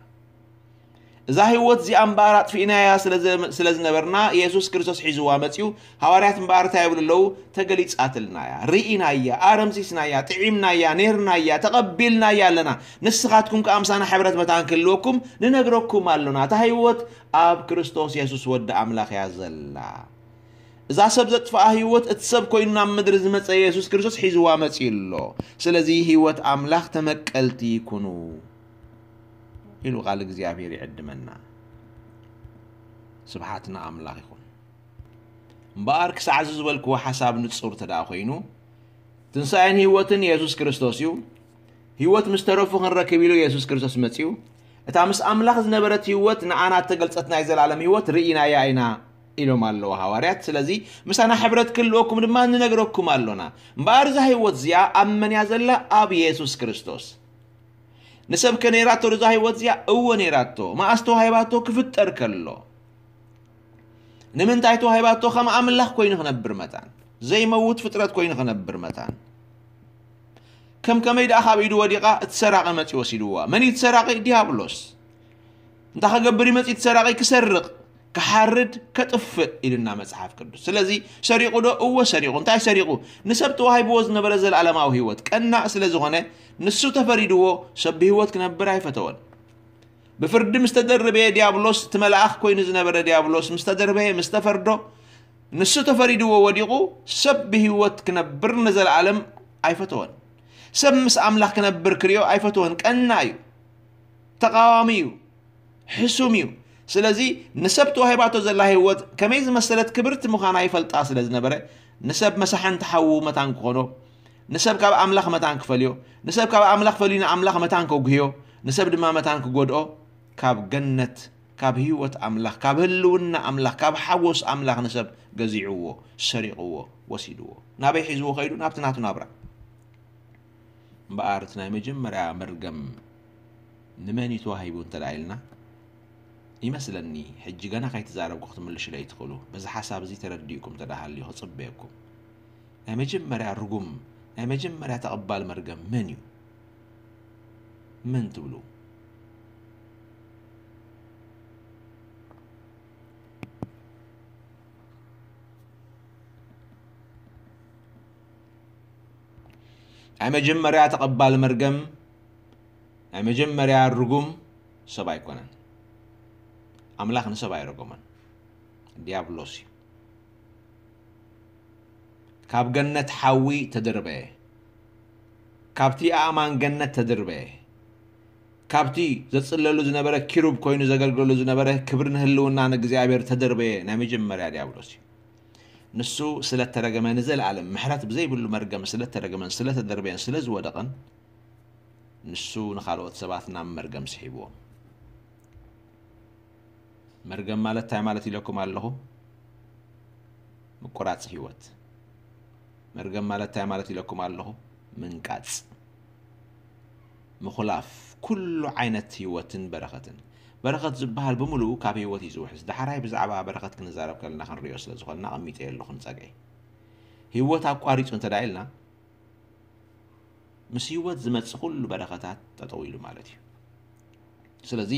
እዛ ህይወት እዚኣ እምበኣር ኣጥፊእናያ ስለ ዘ-፣ ስለ ዝነበርና የሱስ ክርስቶስ ሒዝዋ መጺኡ። ሃዋርያት እምበኣር እንታይ ይብሉ ኣለዉ? ተገሊጻትልና እያ፣ ርኢናያ፣ ኣረምሲስናያ፣ ጥዒምናያ፣ ኔርናያ፣ ተቐቢልናያ ኣለና። ንስኻትኩም ከኣ ምሳና ሕብረት መታን ክህልወኩም ንነግረኩም ኣሎና። እታ ህይወት ኣብ ክርስቶስ የሱስ ወዲ ኣምላኽ እያ ዘላ። እዛ ሰብ ዘጥፍኣ ህይወት እቲ ሰብ ኮይኑ ናብ ምድሪ ዝመጸ የሱስ ክርስቶስ ሒዝዋ መጺኡ ኣሎ። ስለዚ ህይወት ኣምላኽ ተመቀልቲ ኩኑ ኢሉ ቃል እግዚኣብሔር ይዕድመና። ስብሓት ንኣምላኽ ይኹን። እምበኣር ክሳዕ እዚ ዝበልክዎ ሓሳብ ንጹር እንተ ደኣ ኮይኑ፣ ትንሳኤን ህይወትን የሱስ ክርስቶስ እዩ። ህይወት ምስ ተረፉ ክንረክብ ኢሉ የሱስ ክርስቶስ መጺኡ። እታ ምስ ኣምላኽ ዝነበረት ህይወት ንዓና እተገልጸት ናይ ዘላለም ህይወት ርኢናያ ኢና ኢሎም ኣለዉ ሃዋርያት። ስለዚ ምሳና ሕብረት ክህልወኩም ድማ ንነግረኩም ኣሎና። እምበኣር እዛ ህይወት እዚኣ ኣብ መን እያ ዘላ? ኣብ የሱስ ክርስቶስ። ንሰብ ከ ነይራቶ እዛ ህይወት እዚኣ? እወ ነይራቶ። መኣስ ተዋሂባቶ? ክፍጠር ከሎ። ንምንታይ ተዋሂባቶ? ከም ኣምላኽ ኮይኑ ክነብር መታን፣ ዘይመውት ፍጥረት ኮይኑ ክነብር መታን። ከም ከመይ ደኣ ካብ ኢዱ ወዲቓ እቲ ሰራቒ መጺኡ ወሲድዋ። መን እዩ እቲ ሰራቒ? ዲያብሎስ። እንታይ ክገብር እዩ መጺኡ እቲ ሰራቒ? ክሰርቕ፣ ክሓርድ፣ ከጥፍእ ኢሉና መጽሓፍ ቅዱስ። ስለዚ ሰሪቑ ዶ? እወ ሰሪቑ። እንታይ ሰሪቑ? ንሰብ ተዋሂብዎ ዝነበረ ዘለኣለማዊ ህይወት ቀናእ ስለ ዝኾነ ንሱ ተፈሪድዎ ሰብ ብህይወት ክነብር ኣይፈተወን። ብፍርዲ ምስ ተደርበየ ዲያብሎስ፣ እቲ መልኣኽ ኮይኑ ዝነበረ ዲያብሎስ ምስ ተደርበየ፣ ምስ ተፈርዶ፣ ንሱ ተፈሪድዎ ወዲቑ ሰብ ብህይወት ክነብር ንዘለኣለም ኣይፈተወን። ሰብ ምስ ኣምላኽ ክነብር ክርእዮ ኣይፈተወን። ቀናእ እዩ። ተቓዋሚ እዩ። ሕሱም እዩ። ስለዚ ንሰብ ተዋሂባቶ ዘላ ህይወት ከመይ ዝመሰለት ክብርቲ ምዃና ይፈልጣ ስለ ዝነበረ፣ ንሰብ መሳሕንቲ ሓዉ መታን ክኾኖ፣ ንሰብ ካብ ኣምላኽ መታን ክፈልዮ፣ ንሰብ ካብ ኣምላኽ ፈልዩ ንኣምላኽ መታን ከጉህዮ፣ ንሰብ ድማ መታን ክጎድኦ፣ ካብ ገነት፣ ካብ ህይወት ኣምላኽ፣ ካብ ህልውና ኣምላኽ፣ ካብ ሓጎስ ኣምላኽ ንሰብ ገዚዕዎ፣ ሰሪቕዎ፣ ወሲድዎ። ናበይ ሒዝዎ ከይዱ? ናብቲ ናቱ ናብራ። እምበኣር እቲ ናይ መጀመርያ መርገም ንመን እዩ ተዋሂቡ እንተ ደኣ ኢልና፣ ይመስለኒ፣ ሕጂ ገና ከይተዛረብኩ ክትምልሹለይ ትኽእሉ። በዚ ሓሳብ እዚ ተረዲእኩም እንተ ደኣ ሃልዩ ክጽበየኩም። ናይ መጀመርያ ርጉም፣ ናይ መጀመርያ ተቐባል መርገም መን እዩ? መን ትብሉ? ናይ መጀመርያ ተቐባሊ መርገም፣ ናይ መጀመርያ ርጉም ሰብ ኣይኮነን። ኣምላኽ ንሰብ ኣይረገሞን፣ ዲያብሎስ እዩ። ካብ ገነት ሓዊ ተደርበየ፣ ካብቲ ኣእማን ገነት ተደርበየ፣ ካብቲ ዘጽለሉ ዝነበረ ኪሩብ ኮይኑ ዘገልገሉ ዝነበረ ክብርን ህልውናን እግዚኣብሔር ተደርበየ። ናይ መጀመርያ ዲያብሎስ እዩ። ንሱ ስለተረገመ፣ ንዘለኣለም ምሕረት ብዘይብሉ መርገም ስለተረገመን ስለተደርበየን ስለዝወደቐን፣ ንሱ ንኻልኦት ሰባት ናብ መርገም ስሒብዎም። መርገም ማለት እንታይ ማለት ኢለኩም ኣለኹ? ምቁራጽ ህይወት። መርገም ማለት እንታይ ማለት ኢለኩም ኣለኹ? ምንቃጽ፣ ምኹላፍ ኩሉ ዓይነት ህይወትን በረኸትን። በረኸት ዝበሃል ብምሉኡ ካብ ህይወት እዩ ዝውሕዝ። ዳሕራይ ብዛዕባ በረኸት ክንዛረብ ከለና ክንሪኦ ስለ ዝኾንና ኣቐሚጠዮ ኣለኹ ንጸግዒ። ህይወት ኣቋሪጹ እንተ ደኣ ኢልና፣ ምስ ህይወት ዝመጽእ ኩሉ በረኸታት ጠጠው ኢሉ ማለት እዩ። ስለዚ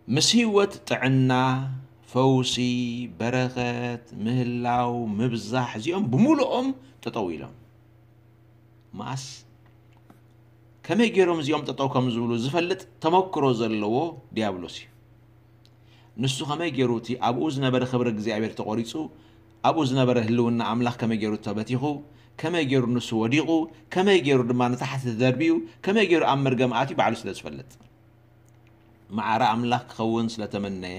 ምስ ህይወት ጥዕና፣ ፈውሲ፣ በረኸት፣ ምህላው፣ ምብዛሕ፣ እዚኦም ብምሉኦም ጠጠው ኢሎም። መኣስ? ከመይ ገይሮም እዚኦም ጠጠው ከም ዝብሉ ዝፈልጥ ተመክሮ ዘለዎ ዲያብሎስ እዩ። ንሱ ከመይ ገይሩ እቲ ኣብኡ ዝነበረ ክብሪ እግዚኣብሔር ተቖሪጹ፣ ኣብኡ ዝነበረ ህልውና ኣምላኽ ከመይ ገይሩ ተበቲኹ፣ ከመይ ገይሩ ንሱ ወዲቑ፣ ከመይ ገይሩ ድማ ንታሕቲ ተደርቢዩ፣ ከመይ ገይሩ ኣብ መርገም ኣትዩ ባዕሉ ስለ ዝፈልጥ። ማዕረ ኣምላኽ ክኸውን ስለ ተመነየ፣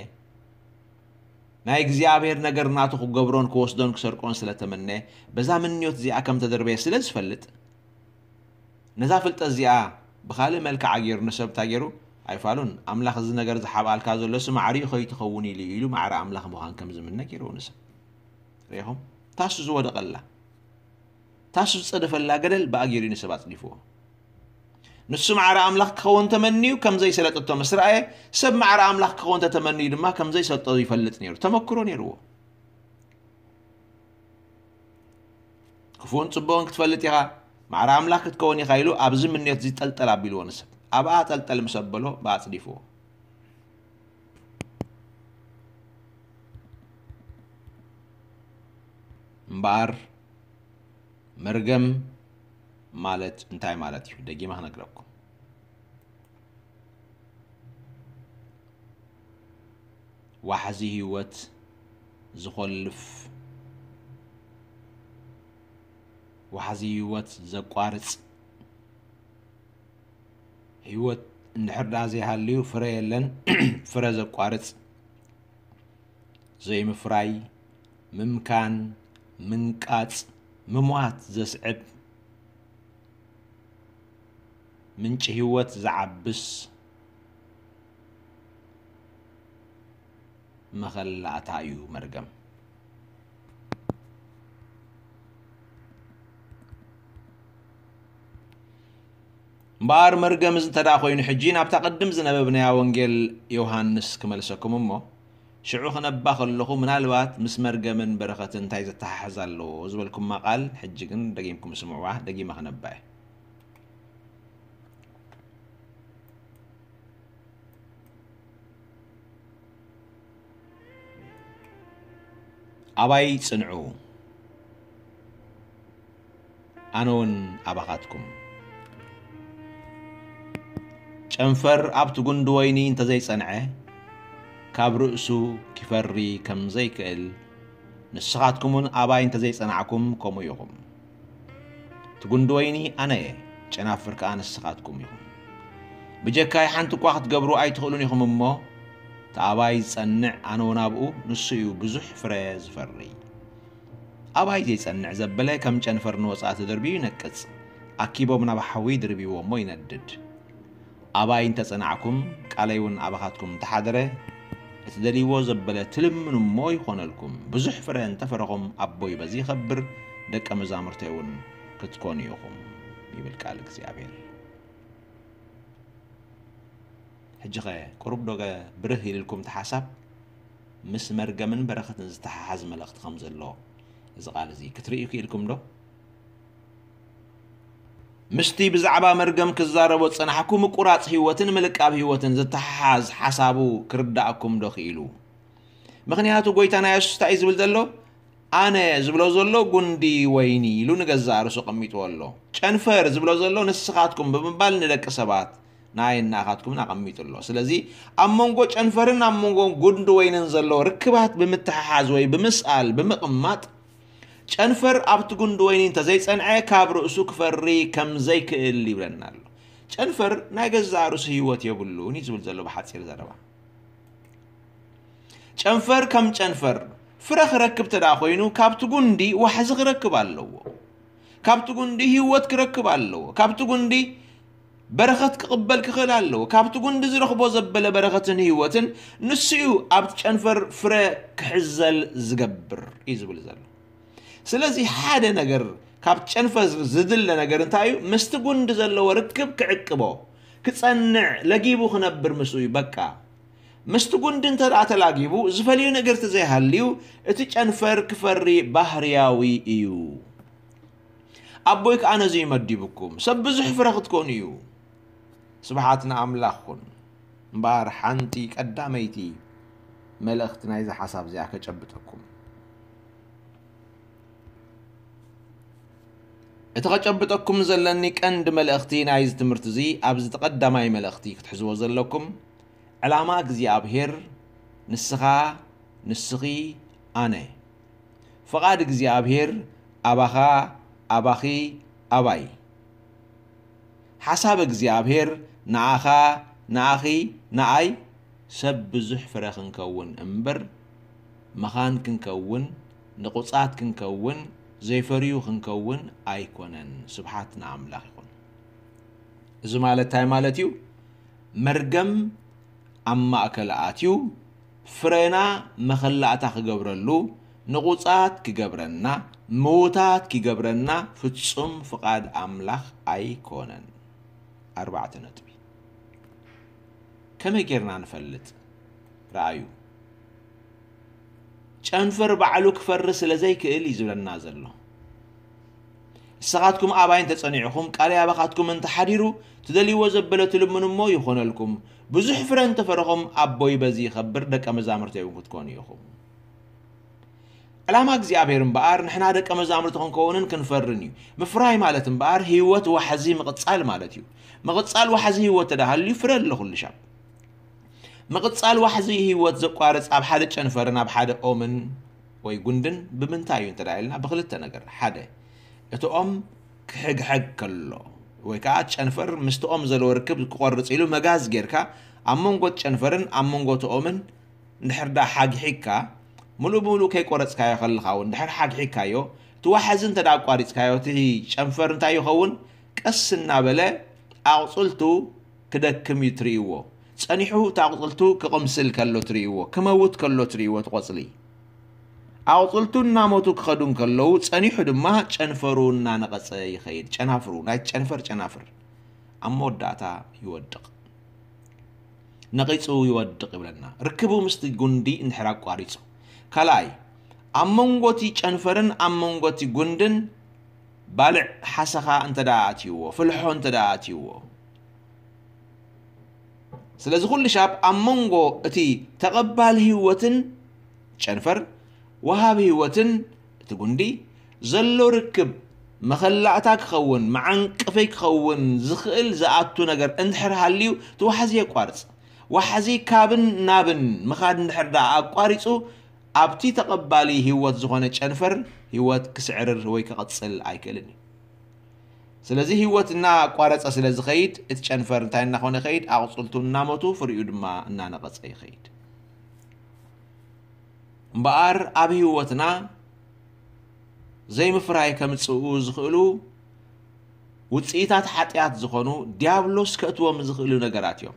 ናይ እግዚኣብሔር ነገር ናቱ ክገብሮን ክወስዶን ክሰርቆን ስለ ተመነየ፣ በዛ ምንዮት እዚኣ ከም ተደርበየ ስለ ዝፈልጥ፣ ነዛ ፍልጠት እዚኣ ብኻልእ መልክዓ ገይሩ ንሰብ እንታይ ገይሩ? ኣይፋሉን። ኣምላኽ እዚ ነገር ዝሓብኣልካ ዘሎ ሲ ማዕሪኡ ከይትኸውን ኢሉ ኢሉ ማዕረ ኣምላኽ ምዃን ከም ዝምነ ገይርዎ ንሰብ። ርኢኹም? ታሱ ዝወደቐላ፣ ታሱ ዝጸደፈላ ገደል ብኣ ገይሩ ንሰብ ኣጽዲፍዎ። ንሱ ማዕረ ኣምላኽ ክኸውን ተመንዩ ከም ዘይሰለጠቶ ምስ ረኣየ፣ ሰብ ማዕረ ኣምላኽ ክኸውን ተተመንዩ ድማ ከም ዘይሰልጦ ይፈልጥ ነይሩ። ተመክሮ ነይርዎ። ክፉእን ጽቡቕን ክትፈልጥ ኢኻ፣ ማዕረ ኣምላኽ ክትከውን ኢኻ ኢሉ ኣብዚ ምንዮት እዚ ጠልጠል ኣቢልዎ ንሰብ። ኣብኣ ጠልጠል ምስ ኣበሎ ብኣ ኣጽዲፍዎ። እምበኣር መርገም ማለት እንታይ ማለት እዩ? ደጊመ ክነግረኩም። ዋሕዚ ህይወት ዝኾልፍ፣ ዋሕዚ ህይወት ዘቋርጽ፣ ህይወት እንድሕር ደኣ ዘይሃልዩ ፍረ የለን፣ ፍረ ዘቋርጽ፣ ዘይምፍራይ፣ ምምካን፣ ምንቃጽ፣ ምሟት ዘስዕብ፣ ምንጪ ህይወት ዝዓብስ መኸላእታ እዩ መርገም። እምበኣር መርገም እዚ እንተ ደኣ ኮይኑ፣ ሕጂ ናብታ ቅድም ዝነበብናያ ወንጌል ዮሃንስ ክመልሰኩም እሞ፣ ሽዑ ክነባ ከለኹ፣ ምናልባት ምስ መርገምን በረኸትን እንታይ ዘተሓሕዝ ኣለዎ ዝበልኩማ ቃል፣ ሕጂ ግን ደጊምኩም ስምዕዋ፣ ደጊመ ክነባ እየ። ኣባይ ጽንዑ፣ ኣነ እውን ኣባኻትኩም። ጨንፈር ኣብቲ ጉንዲ ወይኒ እንተዘይጸንዐ፣ ካብ ርእሱ ኪፈሪ ከም ዘይክእል፣ ንስኻትኩም እውን ኣባይ እንተዘይጸናዕኩም ከምኡ ኢኹም። እቲ ጉንዲ ወይኒ ኣነ እየ፣ ጨናፍር ከኣ ንስኻትኩም ኢኹም። ብጀካይ ሓንቲ እኳ ክትገብሩ ኣይትኽእሉን ኢኹም እሞ፣ እቲ ኣባይ ዝጸንዕ፣ ኣነ እውን ኣብኡ፣ ንሱ እዩ ብዙሕ ፍረ ዝፈሪ። ኣባይ ዘይጸንዕ ዘበለ ከም ጨንፈር ንወጻኢ ተደርብዩ ይነቅጽ፣ ኣኪቦም ናብ ሓዊ ድርብይዎ እሞ ይነድድ። ኣባይ እንተ ጸናዕኩም፣ ቃለይ እውን ኣባኻትኩም እንተ ሓደረ፣ እትደልይዎ ዘበለ ትልምኑ እሞ ይኾነልኩም። ብዙሕ ፍረ እንተ ፈረኹም፣ ኣቦይ በዚ ይኸብር፣ ደቀ መዛሙርተይ እውን ክትኮኑ ኢኹም፣ ይብል ቃል እግዚኣብሔር። ሕጂ ኸ ቁሩብ ዶ ብርህ ኢልልኩም እቲ ሓሳብ? ምስ መርገምን በረኸትን ዝተሓሓዝ መልእኽቲ ከም ዘሎ እዚ ቃል እዚ ክትርእዩ ክኢልኩም ዶ? ምስቲ ብዛዕባ መርገም ክዛረቦ ዝጸናሕኩ ምቁራጽ ህይወትን ምልቃብ ህይወትን ዝተሓሓዝ ሓሳቡ ክርዳእኩም ዶ ክኢሉ? ምኽንያቱ ጎይታና የሱስ እንታይ እዩ ዝብል ዘሎ? ኣነ ዝብሎ ዘሎ ጉንዲ ወይኒ ኢሉ ንገዛእ ርእሱ ኣቐሚጥዎ ኣሎ። ጨንፈር ዝብሎ ዘሎ ንስኻትኩም ብምባል ንደቂ ሰባት ንኣይ እናኻትኩምን ኣቐሚጡ ኣሎ። ስለዚ ኣብ መንጎ ጨንፈርን ኣብ መንጎ ጉንዲ ወይንን ዘሎ ርክባት ብምትሕሓዝ ወይ ብምስኣል ብምቕማጥ፣ ጨንፈር ኣብቲ ጉንዲ ወይኒ እንተዘይጸንዐ ካብ ርእሱ ክፈሪ ከም ዘይክእል ይብለና ኣሎ። ጨንፈር ናይ ገዛእ ርእሱ ህይወት የብሉን እዩ ዝብል ዘሎ ብሓጺር ዘረባ። ጨንፈር ከም ጨንፈር ፍረ ክረክብ ተዳ ኮይኑ ካብቲ ጉንዲ ዋሕዚ ክረክብ ኣለዎ። ካብቲ ጉንዲ ህይወት ክረክብ ኣለዎ። ካብቲ ጉንዲ በረኸት ክቕበል ክኽእል ኣለዎ። ካብቲ ጉንዲ ዝረኽቦ ዘበለ በረኸትን ህይወትን ንሱ እዩ ኣብቲ ጨንፈር ፍረ ክሕዘል ዝገብር እዩ ዝብል ዘሎ። ስለዚ ሓደ ነገር ካብ ጨንፈር ዝድለ ነገር እንታይ እዩ? ምስቲ ጉንዲ ዘለዎ ርክብ ክዕቅቦ፣ ክጸንዕ፣ ለጊቡ ክነብር ምስኡ እዩ። በቃ ምስቲ ጉንዲ እንተ ደኣ ተላጊቡ ዝፈልዩ ነገር ተዘይሃልዩ እቲ ጨንፈር ክፈሪ ባህርያዊ እዩ። ኣቦይ ከኣ ነዚ እዩ መዲብኩም፣ ሰብ ብዙሕ ፍረ ክትኮኑ እዩ። ስብሓት ንኣምላኽ ኩን። እምበኣር ሓንቲ ቀዳመይቲ መልእኽቲ ናይዚ ሓሳብ እዚኣ ከጨብጠኩም። እቲ ከጨብጠኩም ዘለኒ ቀንዲ መልእኽቲ ናይዚ ትምህርቲ እዚ ኣብዚ ቀዳማይ መልእኽቲ ክትሕዝዎ ዘለኩም ዕላማ እግዚኣብሔር ንስኻ፣ ንስኺ፣ ኣነ፣ ፍቓድ እግዚኣብሔር ኣባኻ፣ ኣባኺ፣ ኣባይ፣ ሓሳብ እግዚኣብሔር ንኣኻ፣ ንኣኺ፣ ንኣይ ሰብ ብዙሕ ፍረ ክንከውን እምበር መኻን ክንከውን፣ ንቑጻት ክንከውን፣ ዘይፈርዩ ክንከውን ኣይኮነን። ስብሓት ንኣምላኽ ይኹን። እዚ ማለት እንታይ ማለት እዩ? መርገም ኣብ ማእከል ኣትዩ ፍረና መኸላእታ ክገብረሉ፣ ንቑጻት ክገብረና፣ ምዉታት ክገብረና ፍጹም ፍቓድ ኣምላኽ ኣይኮነን። ኣርባዕተ ነጥቢ። ከመይ ጌርና ንፈልጥ? ረኣዩ። ጨንፈር ባዕሉ ክፈሪ ስለ ዘይክእል እዩ ዝብለና ዘሎ። ንስኻትኩም ኣባይ እንተጸኒዕኹም፣ ቃለይ ኣባኻትኩም እንተሓዲሩ፣ ትደልይዎ ዘበለ ትልምኑ እሞ ይኾነልኩም። ብዙሕ ፍረ እንተፈረኹም፣ ኣቦይ በዚ ይኸብር፣ ደቀ መዛሙርተይ እውን ክትኮኑ ኢኹም። ዕላማ እግዚኣብሔር እምበኣር ንሕና ደቀ መዛሙርቲ ክንከውንን ክንፈርን እዩ። ምፍራይ ማለት እምበኣር ህይወት ዋሕዚ ምቕጻል ማለት እዩ። ምቕጻል ዋሕዚ ህይወት ተዳሃልዩ ፍረ ኣሎ ኩሉ ሻብ። ምቕጻል ዋሕዚ ህይወት ዘቋርጽ ኣብ ሓደ ጨንፈርን ኣብ ሓደ ኦምን ወይ ጉንድን ብምንታይ እዩ እንተ ኢልና ብክልተ ነገር። ሓደ፣ እቲ ኦም ክሕግሐግ ከሎ ወይ ከዓ ጨንፈር ምስቲ ኦም ዘለዎ ርክብ ክቆርጽ ኢሉ መጋዝ ጌርካ ኣብ መንጎ ጨንፈርን ኣብ መንጎ እቲ ኦምን እንድሕር ዳ ሓግሒግካ፣ ምሉእ ብምሉእ ከይቆረጽካዮ ከለኻ እውን፣ እንድሕር ሓግሒግካዮ፣ እቲ ዋሕዚ እንተ ደኣ ኣቋሪጽካዮ፣ እቲ ጨንፈር እንታይ ይኸውን? ቀስ እናበለ ኣቕጽልቱ ክደክም እዩ ትርእይዎ። ጸኒሑ እቲ ኣቕጽልቱ ክቕምስል ከሎ ትርእይዎ፣ ክመውት ከሎ ትርእይዎ እቲ ቆጽሊ። ኣቕጽልቱ እናሞቱ ክኸዱ እንከለዉ፣ ጸኒሑ ድማ ጨንፈሩ እናነቐጸ ይኸይድ። ጨናፍሩ፣ ናይ ጨንፈር ጨናፍር ኣብ መወዳእታ ይወድቕ። ነቒጹ ይወድቕ ይብለና። ርክቡ ምስቲ ጉንዲ እንድሕር ኣቋሪጹ። ካልኣይ፣ ኣብ መንጎ እቲ ጨንፈርን ኣብ መንጎ እቲ ጉንድን ባልዕ ሓሰኻ እንተ ደኣ ኣትይዎ፣ ፍልሖ እንተ ደኣ ኣትይዎ። ስለዚ ኩሉ ሻብ ኣብ መንጎ እቲ ተቐባሊ ህይወትን ጨንፈር፣ ወሃቢ ህይወትን እቲ ጉንዲ ዘሎ ርክብ መኸላእታ ክኸውን፣ መዓንቀፊ ክኸውን ዝኽእል ዝኣቱ ነገር እንድሕር ሃልዩ፣ እቲ ዋሕዚ የቋርጽ። ዋሕዚ ካብን ናብን ምኻድ እንድሕር ደኣ ኣቋሪጹ፣ ኣብቲ ተቐባሊ ህይወት ዝኾነ ጨንፈር ህይወት ክስዕርር ወይ ክቕጽል ኣይክእልን እዩ። ስለዚ ህይወት እናቋረጸ ስለ ዝኸይድ፣ እቲ ጨንፈር እንታይ እናኾነ ይኸይድ? ኣቕጽልቱ እናሞቱ፣ ፍሪኡ ድማ እናነቐጸ ይኸይድ። እምበኣር ኣብ ህይወትና ዘይምፍራይ ከምጽኡ ዝኽእሉ ውጽኢታት ሓጢኣት ዝኾኑ ዲያብሎስ ከእትዎም ዝኽእሉ ነገራት እዮም።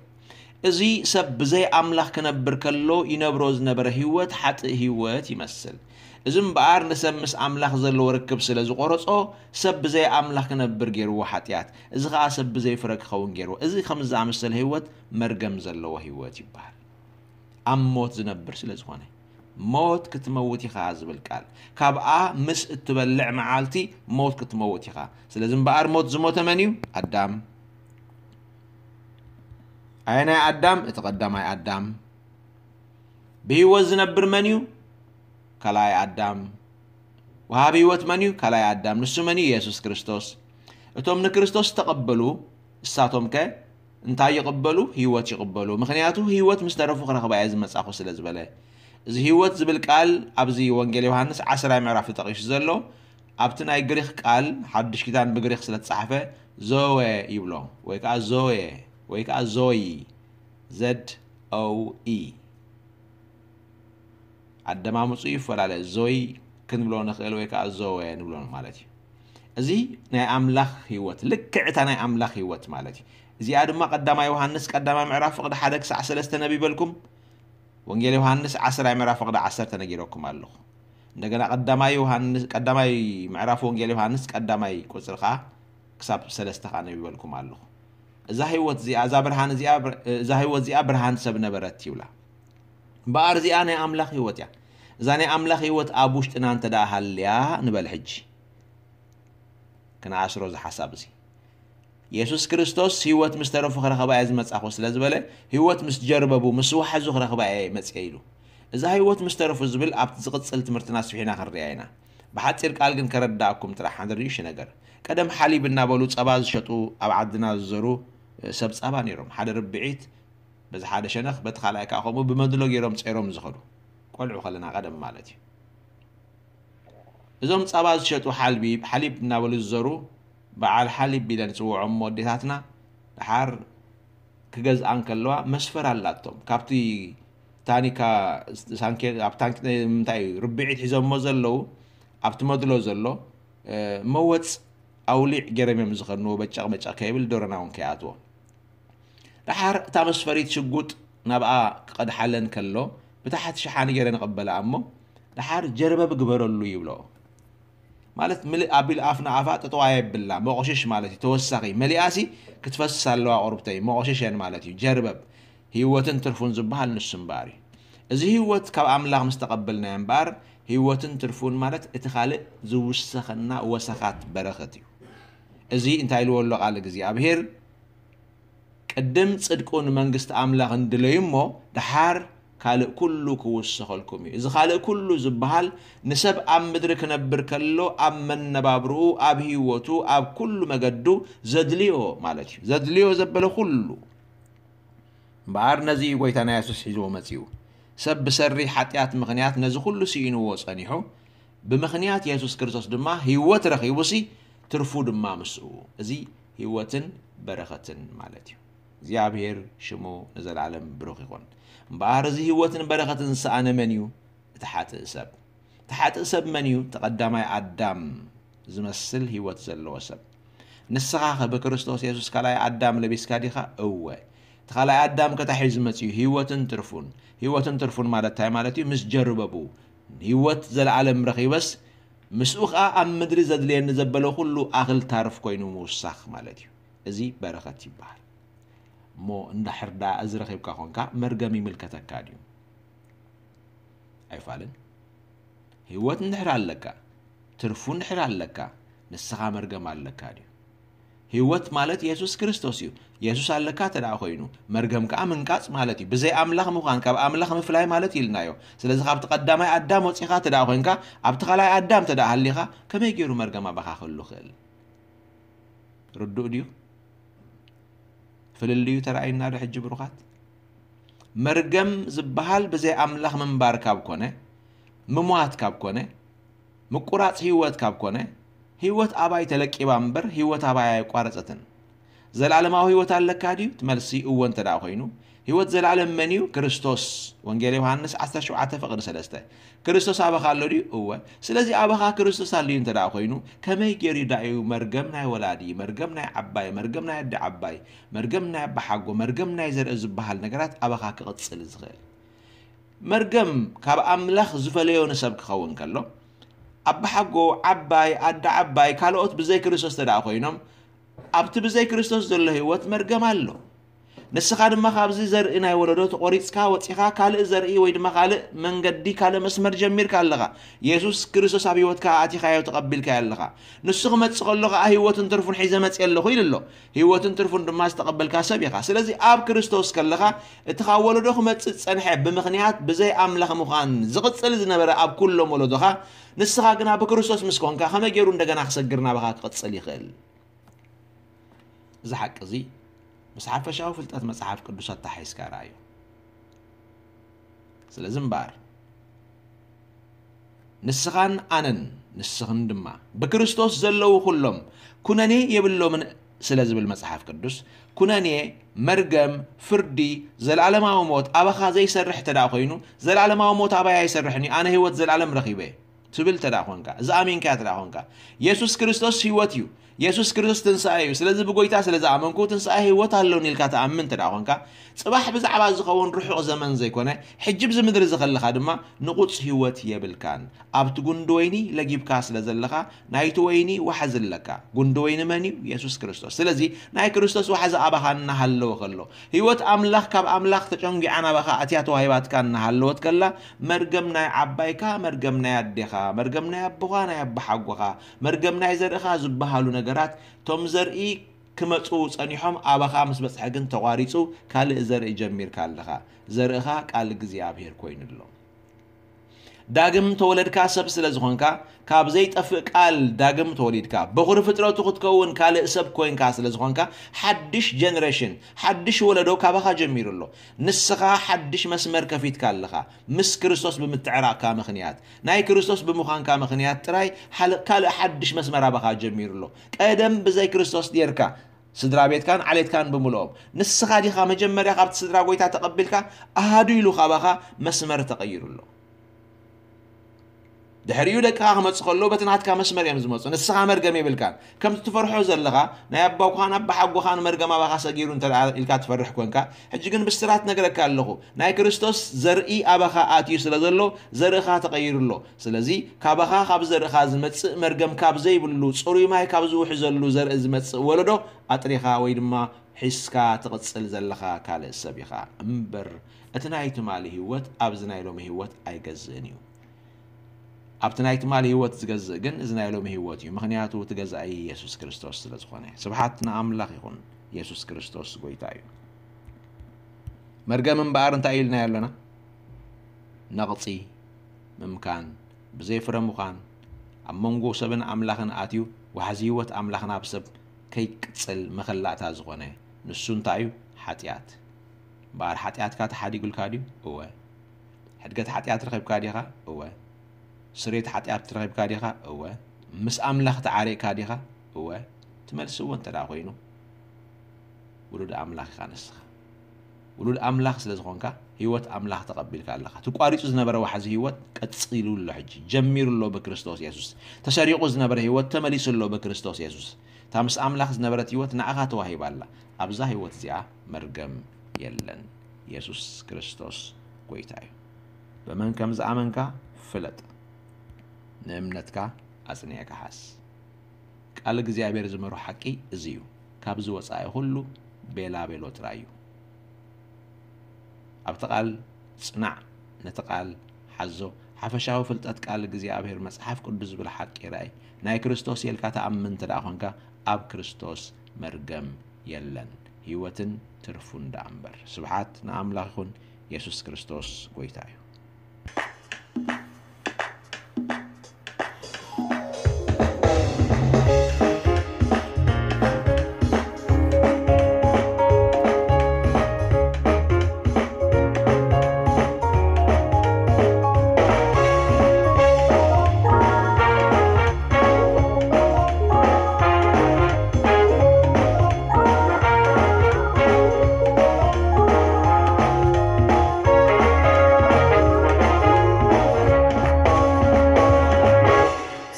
እዚ ሰብ ብዘይ ኣምላኽ ክነብር ከሎ ይነብሮ ዝነበረ ህይወት ሓጥእ ህይወት ይመስል። እዚ እምበኣር ንሰብ ምስ ኣምላኽ ዘለዎ ርክብ ስለ ዝቖረጾ፣ ሰብ ብዘይ ኣምላኽ ክነብር ገይርዎ ሓጢኣት። እዚ ኸኣ ሰብ ብዘይ ፍረ ክኸውን ገይርዎ። እዚ ከምዚ ዝኣመሰለ ህይወት መርገም ዘለዎ ህይወት ይበሃል። ኣብ ሞት ዝነብር ስለ ዝኾነ። ሞት ክትመውት ኢኻ ዝብል ቃል። ካብኣ ምስ እትበልዕ መዓልቲ ሞት ክትመውት ኢኻ። ስለዚ እምበኣር ሞት ዝሞተ መን እዩ? ኣዳም። ኣየናይ ኣዳም? እቲ ቀዳማይ ኣዳም። ብህይወት ዝነብር መን እዩ? ካልኣይ ኣዳም። ወሃቢ ህይወት መን እዩ? ካልኣይ ኣዳም። ንሱ መን እዩ? የሱስ ክርስቶስ። እቶም ንክርስቶስ ዝተቐበሉ እሳቶም ከ እንታይ ይቕበሉ? ህይወት ይቕበሉ። ምኽንያቱ ህይወት ምስ ተረፉ ክረኽባ እየ ዝመጻኹ ስለ ዝበለ። እዚ ህይወት ዝብል ቃል ኣብዚ ወንጌል ዮሃንስ ዓስራይ ምዕራፍ ተጠቒሱ ዘሎ ኣብቲ ናይ ግሪኽ ቃል ሓድሽ ኪዳን ብግሪኽ ስለ ተጻሕፈ ዞወ ይብሎ ወይ ከዓ ዞየ ወይ ከዓ ዞይ ዘድ ኦው ኢ ኣደማምፁ ይፈላለ። ዞይ ክንብሎ ንኽእል ወይ ከዓ ዞወ ንብሎ ማለት እዩ። እዚ ናይ ኣምላኽ ህይወት ልክዕ እታ ናይ ኣምላኽ ህይወት ማለት እዩ። እዚኣ ድማ ቀዳማይ ዮሃንስ ቀዳማይ ምዕራፍ ፍቕዲ ሓደ ክሳዕ ሰለስተ ነቢበልኩም። ወንጌል ዮሃንስ ዓስራይ ምዕራፍ ፍቕዲ ዓሰርተ ነጊረኩም ኣለኹ። እንደገና ቀዳማይ ዮሃንስ ቀዳማይ ምዕራፍ ወንጌል ዮሃንስ ቀዳማይ ቁፅሪ ከዓ ክሳብ ሰለስተ ከዓ ነቢበልኩም ኣለኹ። እዛ ህይወት እዚኣ እዛ ብርሃን እዚኣ እዛ ህይወት እዚኣ ብርሃን ሰብ ነበረት ይብላ። እምበኣር እዚኣ ናይ ኣምላኽ ህይወት እያ። እዛ ናይ ኣምላኽ ህይወት ኣብ ውሽጥና እንተ ደኣ ሃልያ ንበል ሕጂ። ክንኣስሮ እዚ ሓሳብ እዚ። የሱስ ክርስቶስ ህይወት ምስ ተረፉ ክረኽባ እየ ዝመጻኹ ስለ ዝበለ ህይወት ምስ ጀርበቡ ምስ ወሓዙ ክረኽባ እየ መጽየ ኢሉ። እዛ ህይወት ምስ ተረፉ ዝብል ኣብቲ ዝቕጽል ትምህርትና ስፊሕና ክንሪኣ ኢና። ብሓጺር ቃል ግን ከረዳእኩም ጥራሕ ሓደ ርኢሽ ነገር። ቀደም ሓሊብ እናበሉ ጸባ ዝሸጡ ኣብ ዓድና ዝዘሩ ሰብ ጸባ ነይሮም። ሓደ ርብዒት በዚ ሓደ ሸነኽ በቲ ካልኣይ ከዓ ከምኡ ብመድሎ ገይሮም ጸይሮም ዝኸዱ ቆልዑ ከለና ቀደም ማለት እዩ። እዞም ጸባ ዝሸጡ ሓልቢ ሓሊብ እናበሉ ዝዘሩ በዓል ሓሊብ ኢለን ዝፅውዖም ኣዴታትና ደሓር ክገዝኣ እንከለዋ መስፈር ኣላቶም። ካብቲ ታኒካ ሳንኬ ኣብ ታንክ ምንታይ እዩ ርብዒት ሒዞሞ ዘለዉ ኣብቲ መድሎ ዘሎ መወፅ ኣውሊዕ ገይሮም እዮም ዝኸድንዎ በጨቕ በጨቕ ከይብል ዶረና እውን ከይኣትዎ። ደሓር እታ መስፈሪት ሽጉጥ ናብኣ ክቐድሓለን ከሎ ብታሕቲ ሸሓኒ ገይረ ንቐበላ እሞ ደሓር ጀርበብ ግበረሉ ይብሎ። ማለት ምልእ ኣቢል ኣፍ ንኣፋ ጥጥዋ የብላ መቆሽሽ ማለት እዩ። ተወሳኺ መሊኣሲ ክትፈስስ ኣለዋ ቁርብተይ መቆሽሸን ማለት እዩ። ጀርበብ ህይወትን ትርፉን ዝበሃል ንሱ እምበኣር እዩ። እዚ ህይወት ካብ ኣምላኽ ምስ ተቐበልናዮ እምበኣር ህይወትን ትርፉን ማለት እቲ ካልእ ዝውሰኸና ወሰኻት በረኸት እዩ። እዚ እንታይ ኢልዎ ኣሎ ቃል እግዚኣብሔር? ቅድም ጽድቁን መንግስቲ ኣምላኽን ድለዩ እሞ ደሓር ካልእ ኩሉ ክውሰኸልኩም እዩ። እዚ ካልእ ኩሉ ዝበሃል ንሰብ ኣብ ምድሪ ክነብር ከሎ ኣብ መነባብርኡ ኣብ ህይወቱ ኣብ ኩሉ መገዱ ዘድልዮ ማለት እዩ። ዘድልዮ ዘበለ ኩሉ እምበኣር ነዚ እዩ ጎይታና የሱስ ሒዝዎ መጺኡ። ሰብ ብሰሪ ሓጢኣት ምኽንያት ነዚ ኩሉ ስኢንዎ ጸኒሑ፣ ብምኽንያት የሱስ ክርስቶስ ድማ ህይወት ረኺቡሲ ትርፉ ድማ ምስኡ። እዚ ህይወትን በረኸትን ማለት እዩ። እግዚኣብሔር ሽሙ ንዘለዓለም ብሩኽ ይኹን። እምበኣር እዚ ህይወትን በረኸትን ዝሰኣነ መን እዩ? እቲ ሓጥእ ሰብ። እቲ ሓጥእ ሰብ መን እዩ? እቲ ቀዳማይ ኣዳም ዝመስል ህይወት ዘለዎ ሰብ። ንስኻ ከ ብክርስቶስ የሱስ ካልኣይ ኣዳም ለቢስካ ዲኻ? እወ። እቲ ካልኣይ ኣዳም ከ እንታይ ሒዙ መጺኡ? ህይወትን ትርፉን። ህይወትን ትርፉን ማለት እንታይ ማለት እዩ? ምስ ጀርበቡ ህይወት ዘለኣለም ረኺበስ ምስኡ ኸኣ ኣብ ምድሪ ዘድልየኒ ዘበለ ኩሉ ኣኽል ታርፍ ኮይኑ ምውሳኽ ማለት እዩ። እዚ በረኸት ይበሃል። እሞ እንድሕር ደኣ እዚ ረኺብካ ኾንካ መርገም ይምልከተካ ድዩ? ኣይፋልን። ህይወት እንድሕር ኣለካ፣ ትርፉ እንድሕር ኣለካ፣ ንስኻ መርገም ኣለካ ድዩ? ህይወት ማለት የሱስ ክርስቶስ እዩ። የሱስ ኣለካ እንተ ደኣ ኮይኑ፣ መርገም ከኣ ምንቃጽ ማለት እዩ። ብዘይ ኣምላኽ ምዃን፣ ካብ ኣምላኽ ምፍላይ ማለት ኢልናዮ። ስለዚ ካብቲ ቀዳማይ ኣዳም ወጺኻ እንተ ደኣ ኮይንካ፣ ኣብቲ ካልኣይ ኣዳም እንተ ደኣ ሃሊኻ፣ ከመይ ገይሩ መርገም ኣባኻ ክህሉ ክእል? ርዱእ ድዩ? ፍልልዩ ተራእዩና ዶ ሕጂ ብሩኻት? መርገም ዝበሃል ብዘይ ኣምላኽ ምንባር ካብ ኮነ፣ ምሟት ካብ ኮነ፣ ምቁራጽ ህይወት ካብ ኮነ፣ ህይወት ኣባይ ተለቂባ እምበር ህይወት ኣባይ ኣየቋረጸትን። ዘለኣለማዊ ህይወት ኣለካ ድዩ? እቲ መልሲ እወ እንተ ደኣ ኮይኑ፣ ህይወት ዘለኣለም መን እዩ? ክርስቶስ። ወንጌል ዮሃንስ ዓሰርተ ሸውዓተ ፍቕዲ ሰለስተ። ክርስቶስ ኣባኻ ኣሎ ድዩ? እወ። ስለዚ ኣባኻ ክርስቶስ ኣልዩ እንተ ደኣ ኮይኑ፣ ከመይ ገይሩ ደኣ እዩ መርገም ናይ ወላዲ፣ መርገም ናይ ዓባይ፣ መርገም ናይ ኣዲ ዓባይ፣ መርገም ናይ ኣባሓጎ፣ መርገም ናይ ዘርኢ ዝበሃል ነገራት ኣባኻ ክቕጽል ዝኽእል? መርገም ካብ ኣምላኽ ዝፈለዮ ንሰብ ክኸውን ከሎ፣ ኣባሓጎ፣ ዓባይ፣ ኣደ ዓባይ፣ ካልኦት ብዘይ ክርስቶስ እንተ ደኣ ኮይኖም፣ ኣብቲ ብዘይ ክርስቶስ ዘሎ ህይወት መርገም ኣሎ። ንስኻ ድማ ካብዚ ዘርኢ ናይ ወለዶ ተቖሪጽካ ወጺኻ ካልእ ዘርኢ ወይ ድማ ካልእ መንገዲ፣ ካልእ መስመር ጀሚርካ ኣለኻ። የሱስ ክርስቶስ ኣብ ህይወትካ ኣቲኻዮ፣ ተቐቢልካዮ ኣለኻ። ንሱ ክመጽእ ከሎ ከኣ ህይወትን ትርፉን ሒዘ መጽእ ኣለኹ ኢሉ ኣሎ። ህይወትን ትርፉን ድማ ዝተቐበልካ ሰብ ኢኻ። ስለዚ ኣብ ክርስቶስ ከለኻ እቲ ካብ ወለዶ ክመጽእ ዝጸንሐ ብምኽንያት ብዘይ ኣምላኽ ምዃን ዝቕጽል ዝነበረ ኣብ ኩሎም ወለዶኻ፣ ንስኻ ግና ብክርስቶስ ምስ ኮንካ ከመይ ገይሩ እንደገና ክሰግር ናባኻ ክቕጽል ይኽእል? እዚ ሓቂ እዚ ምስ ሓፈሻዊ ፍልጠት መጽሓፍ ቅዱስ ኣተሓሒዝካ ረኣዮ። ስለዚ እምበኣር ንስኻን ኣነን ንስኽን ድማ ብክርስቶስ ዘለዉ ኩሎም ኩነኔ የብሎምን ስለ ዝብል መጽሓፍ ቅዱስ፣ ኩነኔ፣ መርገም፣ ፍርዲ፣ ዘለዓለማዊ ሞት ኣባኻ ዘይሰርሕ እንተ ደኣ ኮይኑ፣ ዘለዓለማዊ ሞት ኣባይ ኣይሰርሕን እዩ፣ ኣነ ህይወት ዘለዓለም ረኺበ እየ ትብል እንተ ደኣ ኾንካ፣ እዚ ኣሚንካዮ እንተ ደኣ ኾንካ፣ የሱስ ክርስቶስ ህይወት እዩ፣ የሱስ ክርስቶስ ትንሳኤ እዩ፣ ስለዚ ብጎይታ ስለ ዝኣመንኩ ትንሳኤ ህይወት ኣሎኒ ኢልካ ትኣምን እንተ ደኣ ኾንካ፣ ጽባሕ ብዛዕባ ዝኸውን ርሑቕ ዘመን ዘይኮነ፣ ሕጂ ብዚ ምድሪ እዚ ከለኻ ድማ ንቑጽ ህይወት የብልካን። ኣብቲ ጉንዲ ወይኒ ለጊብካ ስለ ዘለኻ፣ ናይቲ ወይኒ ዋሕዚ ኣለካ። ጉንዲ ወይኒ መን እዩ? የሱስ ክርስቶስ። ስለዚ ናይ ክርስቶስ ዋሕዚ ኣባኻ እናሃለወ ከሎ፣ ህይወት ኣምላኽ ካብ ኣምላኽ ተጨንጒዓ ናባኻ ኣትያ ተዋሂባትካ እናሃለወት ከላ፣ መርገም ናይ ዓባይካ፣ መርገም ናይ ኣዴኻ፣ መርገም ናይ ኣቦኻ፣ ናይ ኣቦሓጎኻ፣ መርገም ናይ ዘርእኻ ዝበሃሉ ነገራት፣ እቶም ዘርኢ ክመጹ ጸኒሖም፣ ኣባኻ ምስ በጽሐ ግን ተቋሪጹ፣ ካልእ ዘርኢ ጀሚርካ ኣለኻ። ዘርእኻ ቃል እግዚኣብሔር ኮይኑ ኣሎ። ዳግም ተወለድካ ሰብ ስለ ዝኾንካ፣ ካብ ዘይጠፍእ ቃል ዳግም ተወሊድካ፣ በኹሪ ፍጥረቱ ክትከውን ካልእ ሰብ ኮይንካ ስለ ዝኾንካ፣ ሓድሽ ጀነሬሽን፣ ሓድሽ ወለዶ ካባኻ ጀሚሩ ኣሎ። ንስኻ ሓድሽ መስመር ከፊትካ ኣለኻ። ምስ ክርስቶስ ብምትዕራቕካ ምኽንያት፣ ናይ ክርስቶስ ብምዃንካ ምኽንያት ጥራይ ሓል-፣ ካልእ ሓድሽ መስመር ኣባኻ ጀሚሩ ኣሎ። ቀደም ብዘይ ክርስቶስ ኔርካ፣ ስድራ ቤትካን ዓሌትካን ብምልኦም። ንስኻ ዲኻ መጀመርያ ካብቲ ስድራ ጎይታ ተቐቢልካ፣ ኣሃዱ ኢሉ ካባኻ መስመር ተቐይሩ ኣሎ። ድሕሪኡ ደቅኻ ክመጹ ከለዉ በቲ ናትካ መስመር እዮም ዝመጹ። ንስኻ መርገም የብልካን። ከምቲ ትፈርሖ ዘለኻ፣ ናይ ኣቦኻን ኣቦሓጎኻን መርገም ኣባኻ ሰጊሩ እንተ ደኣ ኢልካ ትፈርሕ ኮንካ፣ ሕጂ ግን ብስራት ነግረካ ኣለኹ። ናይ ክርስቶስ ዘርኢ ኣባኻ ኣትዩ ስለ ዘሎ፣ ዘርእኻ ተቐይሩ ኣሎ። ስለዚ፣ ካባኻ ካብ ዘርእኻ ዝመጽእ መርገም ካብ ዘይብሉ፣ ጽሩይ ማይ ካብ ዝውሕዘሉ ዘርኢ ዝመጽእ ወለዶ ኣጥሪኻ ወይ ድማ ሒዝካ ትቕጽል ዘለኻ ካልእ ሰብ ኢኻ እምበር፣ እቲ ናይ ትማሊ ህይወት ኣብዚ ናይ ሎሚ ህይወት ኣይገዝእን እዩ። ኣብቲ ናይ ትማሊ ህይወት ዝገዝእ ግን እዚ ናይ ሎሚ ህይወት እዩ። ምኽንያቱ እቲ ገዛኢ የሱስ ክርስቶስ ስለ ዝኾነ። ስብሓት ንኣምላኽ ይኹን። የሱስ ክርስቶስ ጎይታ እዩ። መርገም እምበኣር እንታይ ኢልናዮ ኣለና? ነቕጺ፣ ምምካን፣ ብዘይ ፍረ ምዃን፣ ኣብ መንጎ ሰብን ኣምላኽን ኣትዩ ዋሕዚ ህይወት ኣምላኽ ናብ ሰብ ከይቅጽል መኸላእታ ዝኾነ፣ ንሱ እንታይ እዩ? ሓጢኣት። እምበኣር ሓጢኣትካ ተሓዲጉልካ ድዩ? እወ። ሕድገት ሓጢኣት ረኺብካ ዲኻ? እወ። ስርየት ሓጢኣት ረኺብካ ዲኻ? እወ። ምስ ኣምላኽ ተዓሪቕካ ዲኻ? እወ። እቲ መልሲ እወ እንተ ደኣ ኮይኑ፣ ውሉድ ኣምላኽ ኢኻ ንስኻ። ውሉድ ኣምላኽ ስለ ዝኾንካ፣ ህይወት ኣምላኽ ተቐቢልካ ኣለኻ። እቲ ቋሪጹ ዝነበረ ዋሕዚ ህይወት ቀጺሉ ኣሎ፣ ሕጂ ጀሚሩ ኣሎ ብክርስቶስ የሱስ። ተሰሪቑ ዝነበረ ህይወት ተመሊሱ ኣሎ ብክርስቶስ የሱስ። እታ ምስ ኣምላኽ ዝነበረት ህይወት ንኣኻ ተዋሂባ ኣላ። ኣብዛ ህይወት እዚኣ መርገም የለን። የሱስ ክርስቶስ ጎይታ እዩ። ብመን ከም ዝኣመንካ ፍለጥ። ንእምነትካ ኣጽኒዕካ ሓዝ። ቃል እግዚኣብሔር ዝመሮ ሓቂ እዚ እዩ። ካብዚ ወጻኢ ኩሉ ቤላ ቤሎ ጥራይ እዩ። ኣብቲ ቃል ጽናዕ፣ ነቲ ቃል ሓዞ። ሓፈሻዊ ፍልጠት ቃል እግዚኣብሔር መጽሓፍ ቅዱስ ዝብል ሓቂ ርኣይ። ናይ ክርስቶስ የልካ ተኣምን እንተ ደኣ ኾንካ፣ ኣብ ክርስቶስ መርገም የለን። ህይወትን ትርፉን ደኣ እምበር። ስብሓት ንኣምላኽ ይኹን። የሱስ ክርስቶስ ጎይታ እዩ።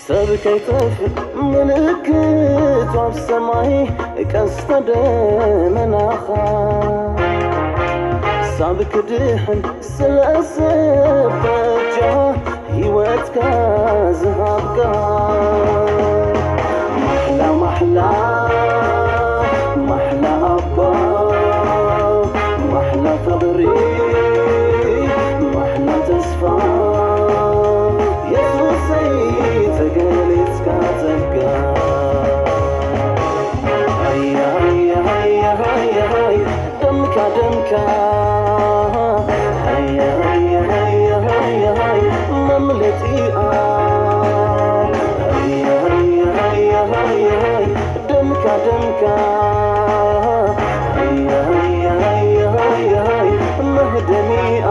ሰብ ከይጠፍእ ምልክት ኣብ ሰማይ ቀስተ ደመናኻ፣ ሳብ ክድሕን ስለ ሰብ በጃ ህይወትካ ዝሃብካ። ማሕላ፣ ማሕላ፣ ማሕላ ኣባ፣ ሃየ ሃየ ሃየ ሃየ ሃየ መምለጢኣ ሃየ ሃየ ሃየ ሃየ ሃየ ደምካ ደምካ ሃየ ሃየ ሃየ ሃየ ሃየ መህደሚኣ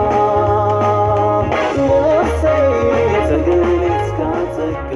ነፍሰይ ተገሊጽካ ጸጋ